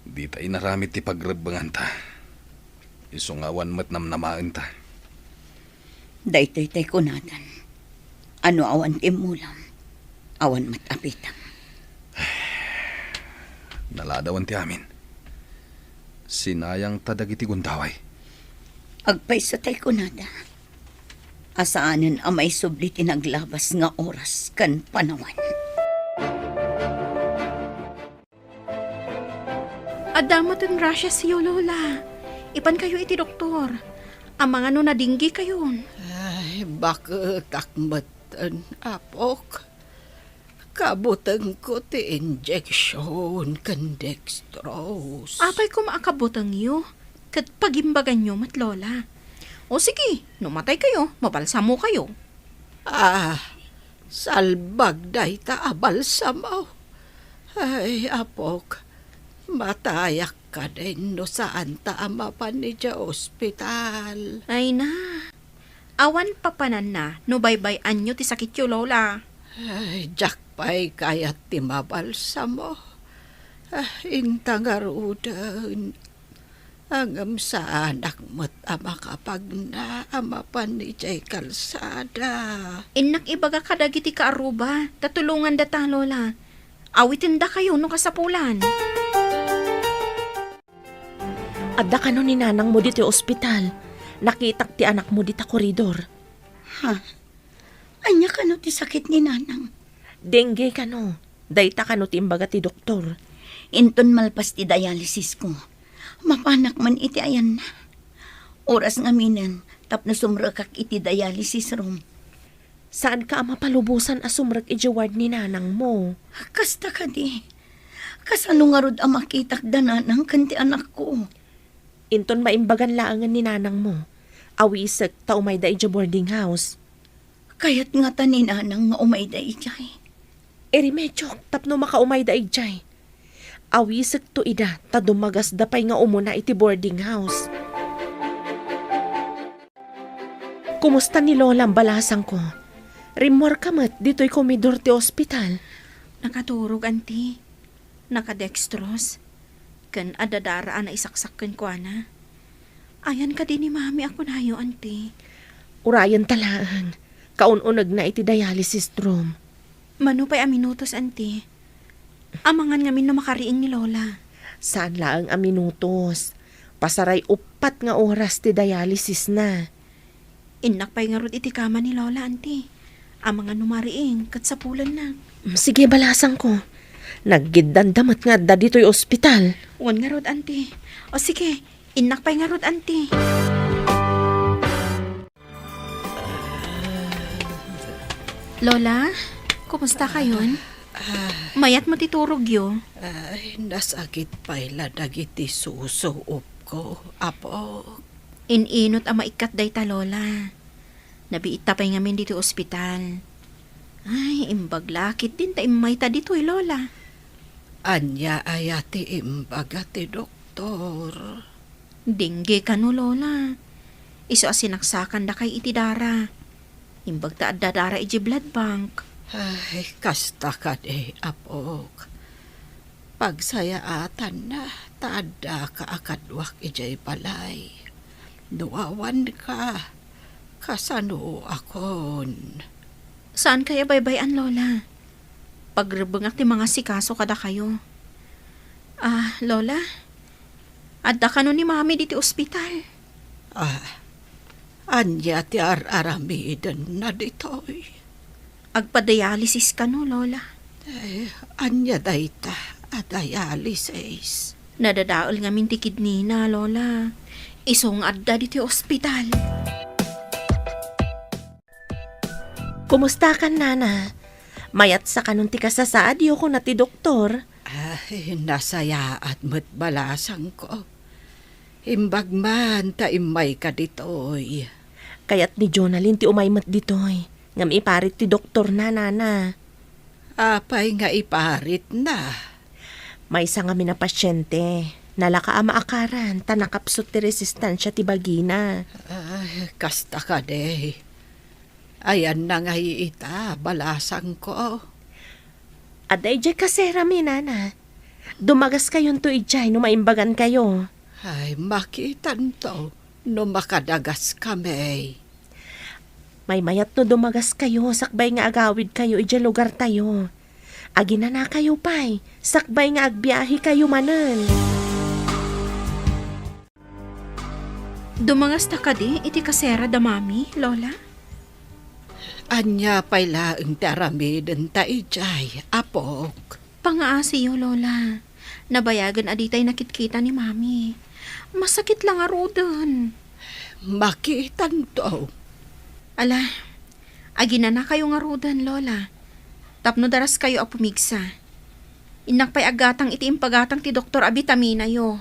Dita inaramid ti pagrebbenganta. Isu nga awan met namnamaenta. Daytoy tay kunadan. Ano awan ti immulam, awan met apitam. Naladawan ti amin. Sinayangta dagiti gundaway. Agpayso tay kunada. Asaanen a maisubli ti naglabas nga oras ken panawen. Adda metten rashesyo, Lola. Ipankayo iti doktor. Amangan no nadinggikayon. Ay, baketak metten, apok. Kabutengko ti injection ken dextrose. Apay koma a kabutengyo? Ket pagimbaganyo met, Lola. O sige, no mataykayo, mabalsamokayo. Ah, salbag dayta a balsamo. Ay, apok, matayak kadin no saanta a mapan idiay ospital. Ay na, awan papananna no baybay-anyo ti sakityo, Lola. Ay, diak pay kayat ti mabalsamo. Ah, inta ngaruden. Ngem saanak met a makapagna a mapan idiay kalsada. Innak ibaga kadagiti kaarruba, ta tulongandata, Lola. Awitendakayo no kasapulan. Adda kano ni nanangmo ditoy ospital. Nakitak ti anakmo dita koridor. Ha? Ania kano ti sakit ni nanang? Dengue kano. Dayta kano ti imbaga ti doktor. Inton malpas ti dialysis ko, mapanak man iti ayanna. Oras ngaminen tapno sumrekak iti dialysis room. Saanka a mapalubosan a sumrek idiay ward ni nanangmo? Kasta kadi. Kasano ngarud a makitak da nanang ken ti anakko? Inton maimbagan laengen ni nanangmo, awisek ta umayda idiay boarding house. Kayat ngata ni nanang nga umayda idiay. Irimediok tapno makaumayda idiay. Awisekto ida ta dumagasda pay nga umuna iti boarding house. Kumusta ni Lolam, balasangko? Rimmuarka met ditoy komidor ti ospital. Nakaturog, Auntie. Nakadextrose. Ken adda dara a naisaksak kenkuana. Ayan kadi ni Mami a kunayo, Auntie? Urayenta laeng. Kaun-unegna iti dialysis room. Mano pay a minutos, Auntie? Amangan ngamin no makariing ni Lola. Saan laeng a minutos. Pasaray uppat nga oras ti dialysisna. Innak pay ngarud iti kama ni Lola, Auntie. Amangan no mariing, ket sapulennak. Mm, sige, balasangko. Naggiddanda met nga adda ditoy ospital. Wen ngarud, anti. O sige, innak pay ngarud, anti. Lola, kumusta kayon? Ah. Mayat met ti turogyo? Ay, nasakit pay la dagiti susuopko, Apo. In-inot a maikkat dayta, Lola. Nabiitta pay ngamin ditoy ospital. Ay, imbag la ketdin ta immayta ditoy, Lola. Ania aya ti imbaga ti doktor? Dengue kano, Lola. Isu a sinaksakandakay iti dara. Imbag ta adda dara idiay blood bank. Ay, kasta kadi, apok. Pagsayaatanna ta addaka a kaduak idiay balay. No awanka, kasanoakon? Saankayo a baybay-an, Lola. Pagrebbengak ti mangasikaso kadakayo. Ah, Lola, adda kano ni Mami ditoy ospital? Ah, ania ti ar-aramidenna ditoy? Agpadialysis kano, Lola. Eh, ania dayta a dialysis? Nadadael ngamin ti kidneyna, Lola. Isu nga adda ditoy ospital. Kumustakan, Nana? Mayatsa kanon ti kasasaadyo, kuna ti doktor. Ay, nasayaat met balasangko. Imbag man ta immayka ditoy. Kayat ni Jonalyn ti umay met ditoy. Ngem iparit ti doktorna, Nana. Apay nga iparitna? Maysa ngamin a pasiente. Nalaka a maakaran ta nakapsut ti resistensia ti bagina. Ay, kasta kadi. Ayanna ngay ita, balasangko. Adda idiay kaserami, Nana. Dumagaskayonto idiay no maimbagankayo. Ay, makitanto no makadagaskami. Maymayat no dumagaskayo sakbay nga agawidkayo idiay lugartayo. Aginanakayo pay, sakbay nga agbiahekayo manen. Dumangasta kadi iti kasera da Mami, Lola? Ania pay laeng ti aramidenta idiay, apok? Pangaasiyo, Lola. Nabayagen a ditay nakitkita ni Mami. Masakit la ngaruden. Makitanto. Ala, aginanakayo ngaruden, Lola. Tapno daraskayo a pumigsa. Innak pay aggatang iti impagatang ti doktor a bitaminayo.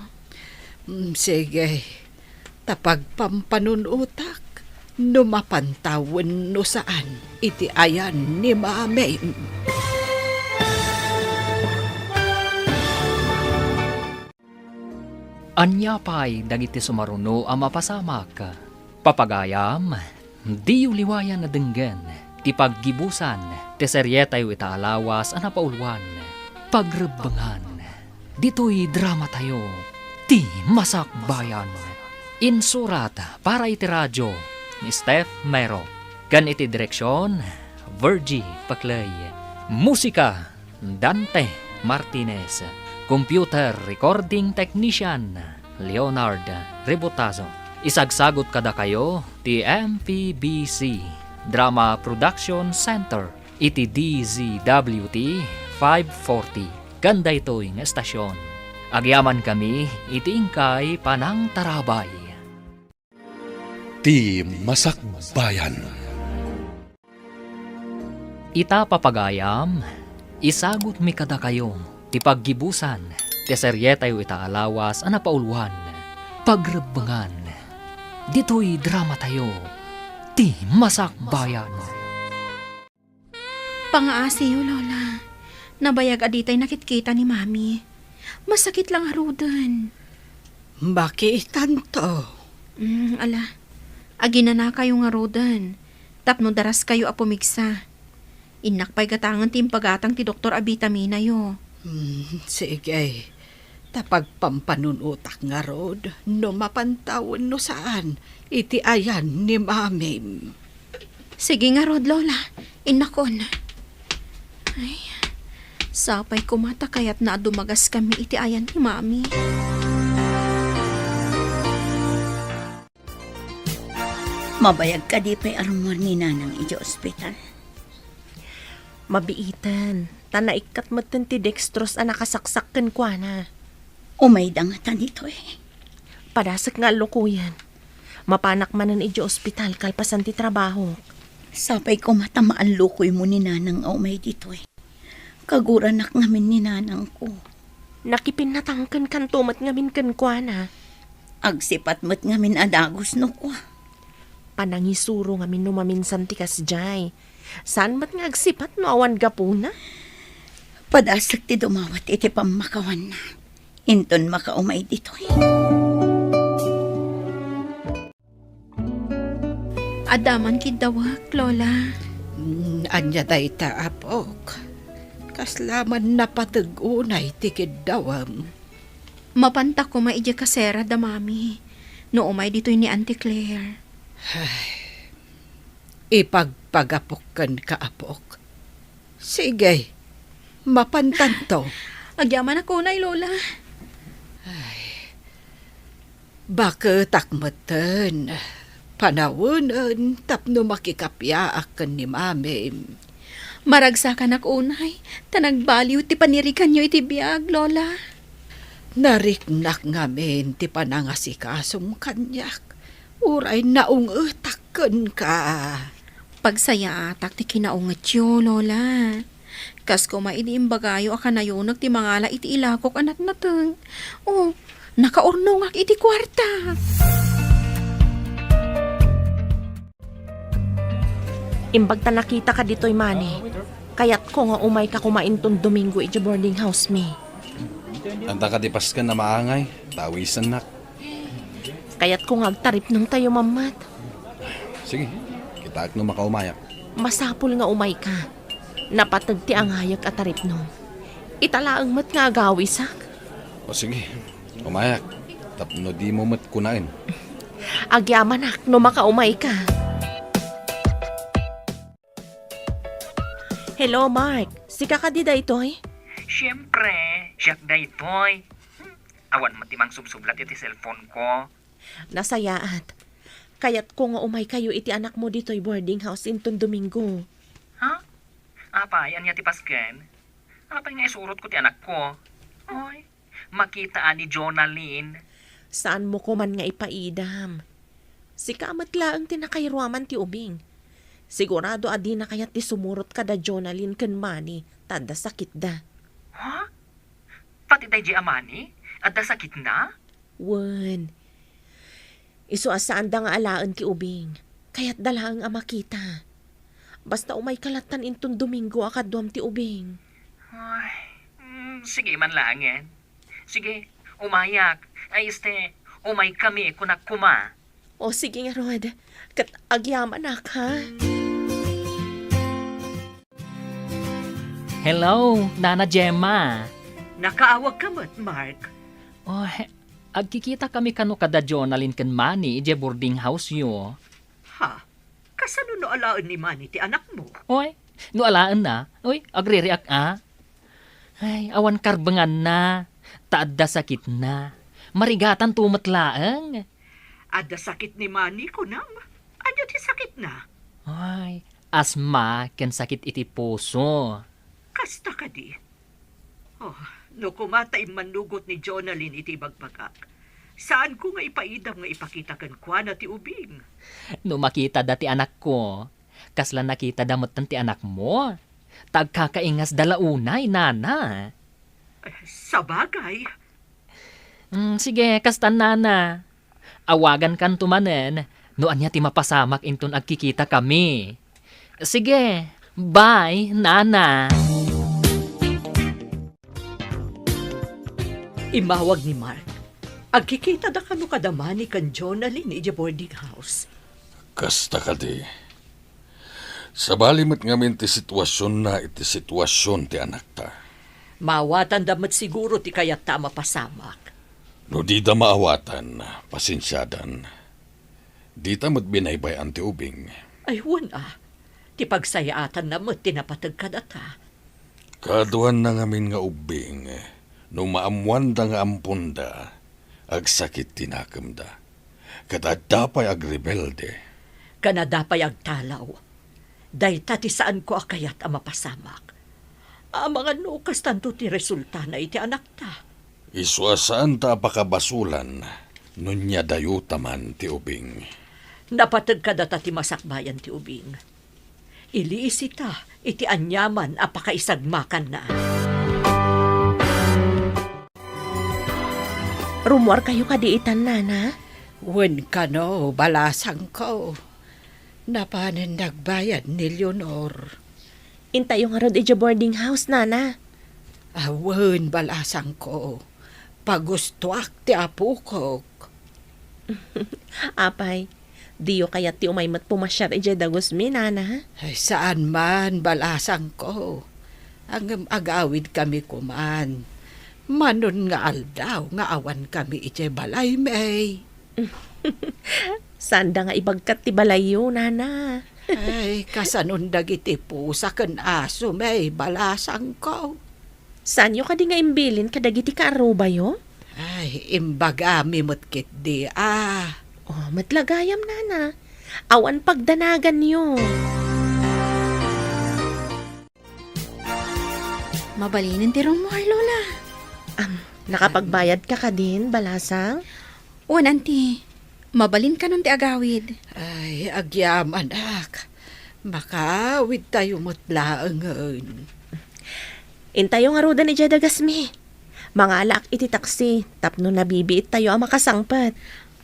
Mm, sige. Ta pagpampanunotak no mapantawen no saan iti ayan ni Mami. Ania pay dagiti sumaruno a mapasamak? Papagayam, diyo liwayan a denggen ti paggibusan ti serietayo ita a lawas a napauluan, Pagrebbengan. Ditoy dramatayo, Ti Masakbayan. Insurat para iti radio ni Steph Mero, ken iti direksion, Virgie Paclay. Musika, Dante Martinez. Computer recording technician, Leonard Rebotazo. Isagsagot kadakayo ti M P B C Drama Production Center iti D Z W T five forty ken daytoy nga estasion. Agyamankami iti inkay panangtarabay. Ti Masakbayan. Ita, papagayam, isagutmi kadakayo ti paggibusan ti serietayo ita a lawas a napauluan, Pagrebbengan. Ditoy dramatayo, Ti Masakbayan. Pangaasiyo, Lola. Nabayag a ditay nakitkita ni Mami. Masakit la ngaruden. Makitanto. Mm, ala. Aginanakayo ngaruden. Tapno daraskayo a pumigsa. Innak pay gatangen ti impagatang ti doktor a bitaminayo. Mm, sige. Ta pagpampanunotak ngarud no mapantawen no saan iti ayan ni Mamim. Sige ngarud, Lola. Innakon. Ay, sapay koma ta kayatna a dumagaskami iti ayan ni Mami. Mabayag kadi pay a rummuar ni Nanang idiay ospital? Mabiiten, ta naikkat metten ti dextrose a nakasaksak kenkuana. Umayda ngata ditoy. Padasek nga allukoyen. Mapanak manen idiay ospital kalpasan ti trabahok. Sapay koma ta maallukoymo ni nanang a umay ditoy. Kaguranak ngamin ni nanangko. Nakipinnatangkenkanto met ngamin kenkuana. Agsipat met ngamin a dagus no kua. Panangisuro ngamin no maminsan ti kasdiay. Saan met nga agsipat no awan gapuna? Padasek ti dumawat iti pammakawanna. Inton makaumay ditoy. Adda man kiddawek, Lola. Mm, ania dayta, apok? Kasla man napateg unay ti kiddawem? Mapanta koma idiay kasera da Mami, no umay ditoy ni Auntie Claire. Ay, ipagpagapok kenka, apok. Sige, mapantanto. Agyamanak unay, Lola. Ay, baketak metten. Panawenen tapno makikapiaak ken ni Mamim. Maragsakanak unay, ta nagbaliw ti paniriganyo iti biag, Lola. Nariknak ngamin ti panangasikasom kaniak. Uray naungetak kenka. Pagsayaatak ti kinaungetyo, Lola. Kas koma idi imbagayo a kanayonek ti mangala iti ilakok a natnateng. O, nakaurnongak iti kuarta. Imbag ta nakitaka ditoy, Manny. Kayatko nga umayka koma inton Domingo iti boarding house mi. Anta kadi pasken a maangay, ta awisennak. Kayatko nga agtaripnongtayo, Mammat. Sige, kitaek no makaumayak. Masapul nga umayka. Napateg ti angayek a taripnong. Ita laeng met nga agawisak. O sige, umayak. Tapno dimo met kunaen. Agyamanak no makaumayka. Hello, Mark. Sika kadi daytoy? Siempre, siak daytoy. Hmm, awan met ti mangsubsublat iti cellphone ko. Nasayaat. Kayatko nga umaykayo iti anakmo ditoy boarding house inton Domingo. Ha? Apay, ania ti pasken? Apay nga isurotko ti anakko? Oy, makita a ni Jonalyn. Saanmo koman nga ipaidam. Sika met laeng ti nakairuaman ti ubing. Sigurado a dina kayat ti sumurot kada Jonalyn ken Manny ta adda sakitda. Ha? Pati daydiay a Manny? Adda sakitna? Wen. Isu a saanda nga alaen ti ubing. Kayatda laeng a makita. Basta umayka lattan inton Domingo a kaduam ti ubing. Ay, mm, sige man laengen. Sige, umayak. Ay, este, umaykami, kunak koma. O, sige ngarud. Ket agyamanak, ha? Hello, Nana Gemma. Nakaawagka met, Mark. Oh, he-, agkikitakami kano kada Jonalyn ken Manny idiay boarding house-yo. Ha? Kasano no alaen ni Manny ti anakmo? Oy, no alaenna, oy, agririak a. Ay, awan karbenganna, ta adda sakitna. Marigatanto met laeng. Adda sakit ni Manny, kunam? Ania ti sakitna? Ay, asma ken sakit iti puso. Kasta kadi? Oh, no koma ta immannugot ni Jonalyn iti ibagbagak, saanko nga ipaidam nga ipakita kenkuana ti ubing. No makitada ti anakko, kasla nakitada metten ti anakmo? Ta agkakaingasda la unay, nana. Eh, sabagay. Mm, sige, kastan, nana. Awagankanto manen no ania ti mapasamak inton agkikitakami. Sige, bye, nana. Immawag ni Mark. Agkikitada kano kada Manny ken Jonalyn idiay boarding house. Kasta kadi. Sabali met ngamin ti situasionna iti situasion ti anakta. Maawatanda met siguro ti kayatta a mapasamak. No dida maawatan, pasensiadan. Dita met binaybay-an ti ubing. Ay, wen a. Ti pagsayaatanna met ti napateg kadata. Kaduanna ngamin nga ubbing, no maammoanda nga amponda, agsakit ti nakemda. Ket adda pay agrebelde. Ken adda pay agtalaw. Dayta ti saanko a kayat a mapasamak. Amangan no kastanto ti resultana iti anakta. Isu a saanta a pakabasolan no nia dayota man ti ubing. Napateg kadata ti masakbayan ti ubing. Iliisita iti aniaman a pakaisagmakanna. Rummuarkayo kadi itan, Nana? Wen kano, balasangko. Napanen nagbayad ni Leonor. Intayo ngarud idiay boarding house, Nana. Awen, balasangko. Pagustoak ti apokok. Apay, diyo kayat ti umay met pumasiar idiay dagusmi, Nana? Ay, saan man, balasangko. Ngem agawidkami koman. Manon nga aldaw nga awankami idiay balaymi. Saanda nga ibagkat ti balayyo, Nana. Ay, kasanon dagiti pusa ken asomi, balasangko. Saanyo kadi nga imbilin kadagiti kaarrubayo? Ay, imbagami met ketdi, a. Oh, met la gayam, Nana. Awan pagdanaganyo. Mabalinen ti rummuar, Lola. Am, nakapagbayadka kadin, balasang? Wen, Auntie. Mabalin kanon ti agawid. Ay, agyamanak. Makaawidtayo met laengen. Intayo ngaruden idiay dagasmi. Mangalaak iti taksi tapno nabibiittayo a makasangpet.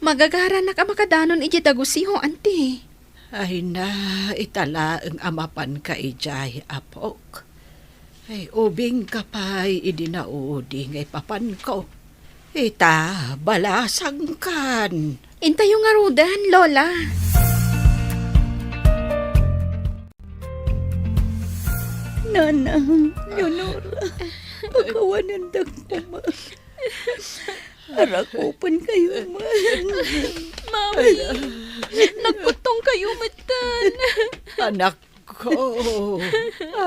Magagaranak a makadanon idiay dagusyo, Auntie. Ay na, ita laeng a mapanka idiay, apok. Ay, ubingka pay idi naudi nga ipapanko. Ita, balasangkan. Intayo ngaruden, Lola. Nanang, Leonora, pakawanendak koma. Arakupenkayo man. Mami, nagkuttongkayo metten. Anakko,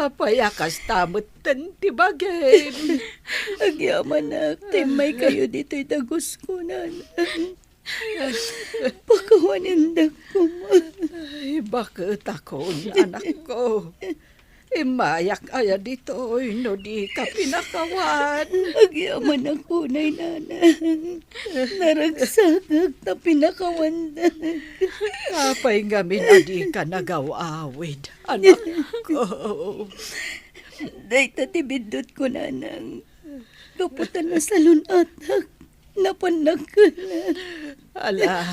apay a kasta metten ti bagim? Agyamanak, ta immaykayo ditoy dagusko, Nana. Pakawanendak koma. Ay, baketakon, anakko. Immayak aya ditoy no dika pinakawan? Agyamanak unay, Nana. Naragsakak ta pinakawandak. Apay ngamin a dika nagaw-awid, anakko? Dayta ti biddutko, Nanang. Gapu ta nasalun-atak. Napannak. Ala,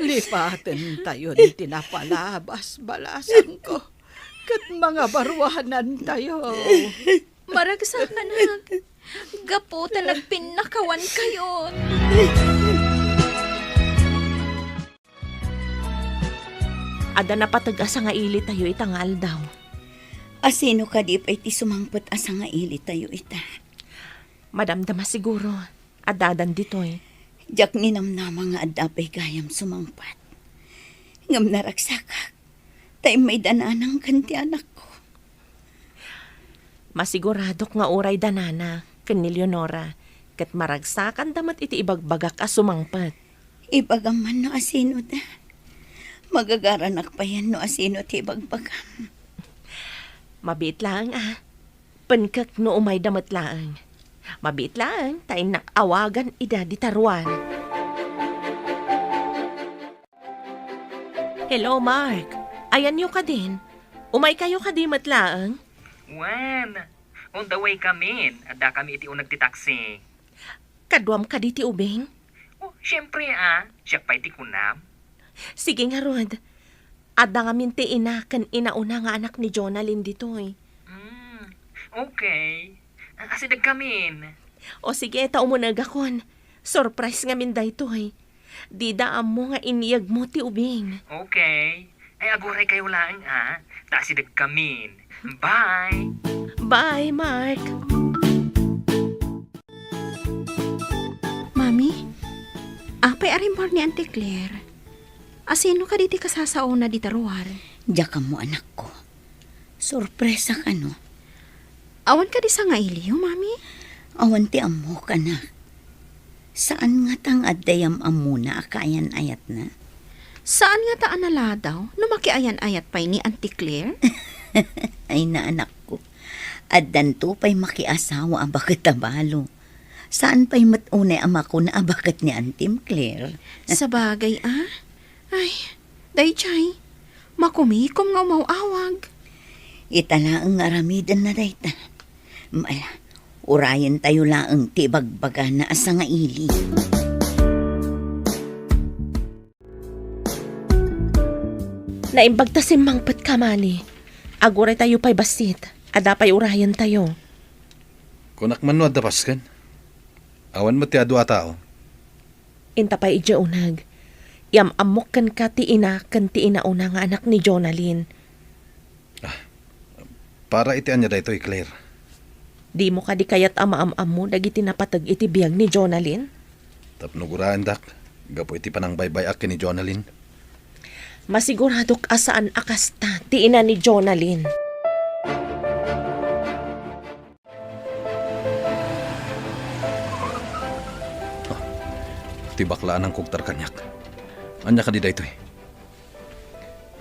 lipatentayon ti napalabas, balasangko, ket mangabaruanantayo. Maragsakanak, gapu ta nagpinnakawankayon. Adda napateg a sangailitayo ita nga aldaw. Asino kadi pay ti sumangpet a sangailitayo ita? Madamdama siguro. Addadan ditoy. Diak ninamnama nga adda pay gayam sumangpet. Ngem naragsakak, ta immayda Nanang ken ti anakko. Masiguradok nga uray da Nana ken ni Leonora, ket maragsakanda met iti ibagbagak a sumangpet. Ibagam man no asino da. Magagaranak payen no asino ti ibagbagam. Mabiit laeng a. Penkek no umayda met laeng. Mabiit laeng ta innak awagan ida dita ruar. Hello, Mark. Ayanyo kadin? Umaykayo kadi met laeng? Wen, on the way kamin. Adda kami iti uneg ti taxi. Kaduam kadi ti ubing? Oh, siempre, a. Siak pay ti kunam. Sige ngarud. Adda ngamin ti ina ken inauna nga anak ni Jonalyn ditoy. Mm, okay. Asideg kamin. O sige, ta umunegakon. Surprise ngamin daytoy. Dida ammo nga inyegmo ti ubing. Okay. Ay, aguraykayo laeng, a. Ta asideg kamin. Bye! Bye, Mark! Mami, apay a rimmuar ni Auntie Claire? Asino kadi ti kasasaona dita ruar? Diak ammo, anakko. Sorpresa kano? Awan kadi sangailiyo, Mami? Awan ti ammok, anak. Saan ngata nga adda yam-ammona a kaayan-ayatna? Saan ngata a naladaw no makiayan-ayat pay ni Auntie Claire? Ay, naanakko. Addanto pay makiasawa a baket a balo. Saan pay met unay a makuna a baket ni Antim Claire? Sabagay, ah. Ay, daydiay, makumikom nga umaw-awag. Ita laeng nga aramidenna dayta. Mala, urayentayo laeng ti ibagbagana a sangaili. Naimbag ta simmangpetka, Mani. Aguraytayo pay bassit. Adda pay urayentayo. Kunak man no adda pasken. Awan met ti adu a tao. Inta pay idiay uneg. Iam-ammok kenka ti ina ken ti inauna nga anak ni Jonalyn. Ah, para iti ania daytoy, Claire? Dimo kadi kayat a maam-ammo dagiti napateg iti biag ni Jonalyn? Tapno guraendak, gapu iti panangbaybay-ak ken ni Jonalyn. Masiguradok a saan a kasta ti ina ni Jonalyn. Ah, ti bakla a nangkugtar kaniak. Ania kadi daytoy?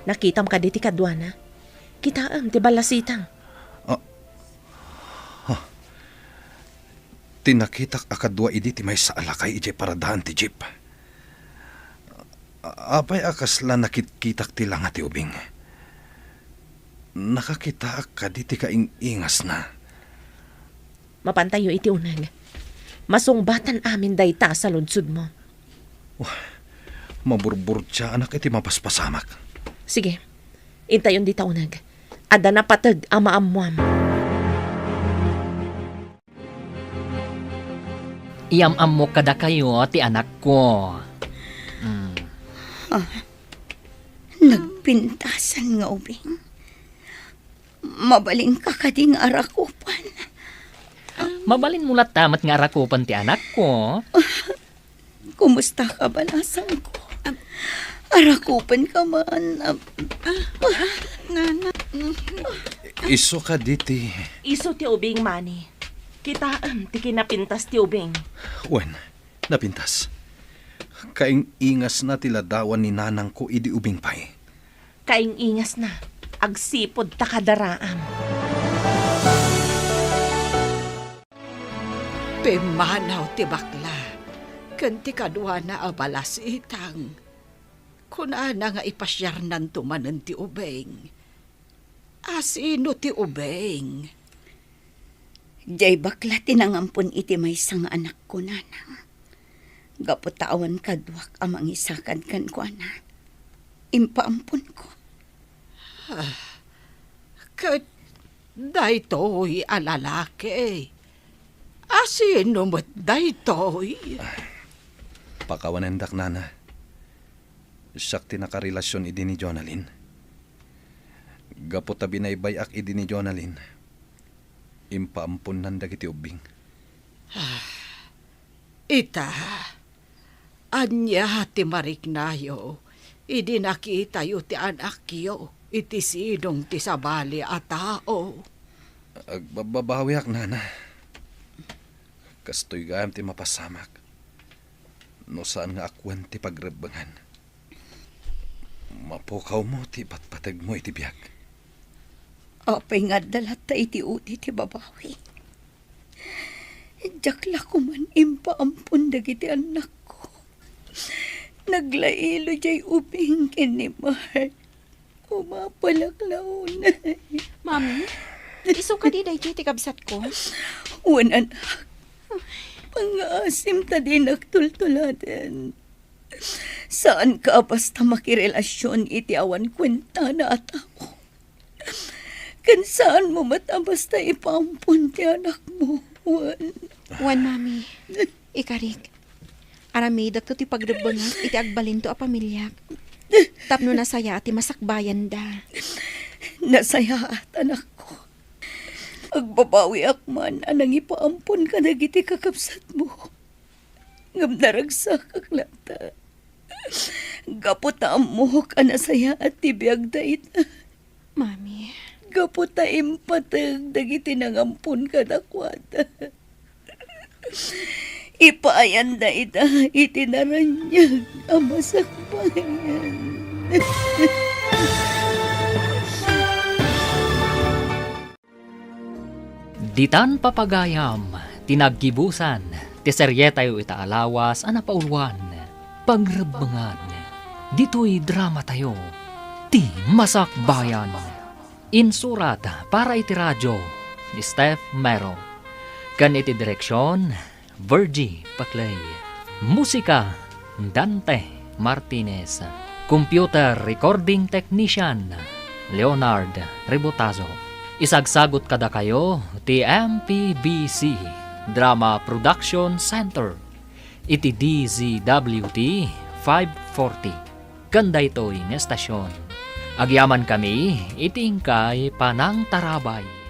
Nakitam kadi ti kaduana? Kitaem ti ballasitang. Ah, ah. Ti nakitak a kadua idi ti maysa a lakay idiay paradaan ti jeep. A-, apay a kasla nakitkitak ti langa ti ubing? Nakakitaak kadi ti kaing-ingasna? Mapantayo iti uneg. Masungbatan amin dayta a saludsodmo. Wah, maburburtiaanak iti mapaspasamak. Sige, intayon dita uneg. Adda napateg a maammuam. Iam-ammok kadakayo ti anakko. Mm. Ah, nagpintasan nga ubing. Mabalinka kadi nga arakupan? Mabalinmo latta met nga arakupan ti anakko. Kumusta ka, balasangko? Arakupan ka man. Ab-, ah, ah, nana. Isu kadi ti... Isu ti ubing, Mani. Kitaem ti kinapintas ti ubing. Wen, napintas. Kaing-ingasna ti ladawan ni nanangko idi ubing pay. Kaing-ingasna, agsipud ta kadaraam. Pimmanaw ti bakla ken ti kaduana a balasitang. Kunana nga ipasiarnanto manen ti ubing. Asino ti ubing? Diay bakla ti nangampon iti maysa nga anakko, nanang. Gapu ta awan kaduak a mangisakad kenkuana, impaamponko. Ah, ket daytoy a lalaki, asino met daytoy? Pakawanendak, nana. Siak ti nakarelasion idi ni Jonalyn. Gapu ta binaybay-ak idi ni Jonalyn, impaamponnan dagiti ubbing. Ah, ita, ania ti mariknayo idi nakitayo ti anakyo iti sidong ti sabali a tao? Agbabbabawiak, nana. Kastoy gayam ti mapasamak no saan nga awan ti pagrebbengan. Mapukawmo ti ipatpategmo iti biag. Apay nga adda latta iti udi ti babawi? Diak la koman impaampon dagiti annakko. Naglailo diay ubing ken ni Mark. Umapalak la unay. Mami, isu kadi daytoy ti kabsatko? Wen, anak. Pangngaasim ta dinak tultuladen. Saanka a basta makirelasion iti awan kuentana a tao. Ken saanmo met a basta ipaampon ti anakmo, wen. Wen, Mami. Ikarik, aramidekto ti pagrebbengak iti agbalinto a pamiliak, tapno nasayaat ti masakbayanda. Nasayaat, anakko. Agbabawiak man a nangipaampon kadagiti kakabsatmo. Ngem naragsakak latta. Gapu ta ammok a nasayaat ti biagda ita. Mami. Gapu ta impateg dagiti nangampon kadakuada. Ipaayanda ita iti naraniag a masakbayan. Ditan papagayam ti naggibusan ti serietayo ita a lawas a napauluan, Pagrebbengan. Ditoy dramatayo, Ti Masakbayan. Insurat para iti radio ni Steph Mero. Ken iti direksion, Virgie Paclay. Musika, Dante Martinez. Computer recording technician, Leonard Rebotazo. Isagsagut kadakayo ti M P B C Drama Production Center iti D Z W T five forty. Ken daytoy nga estasion, agyamankami iti inkay panangtarabay.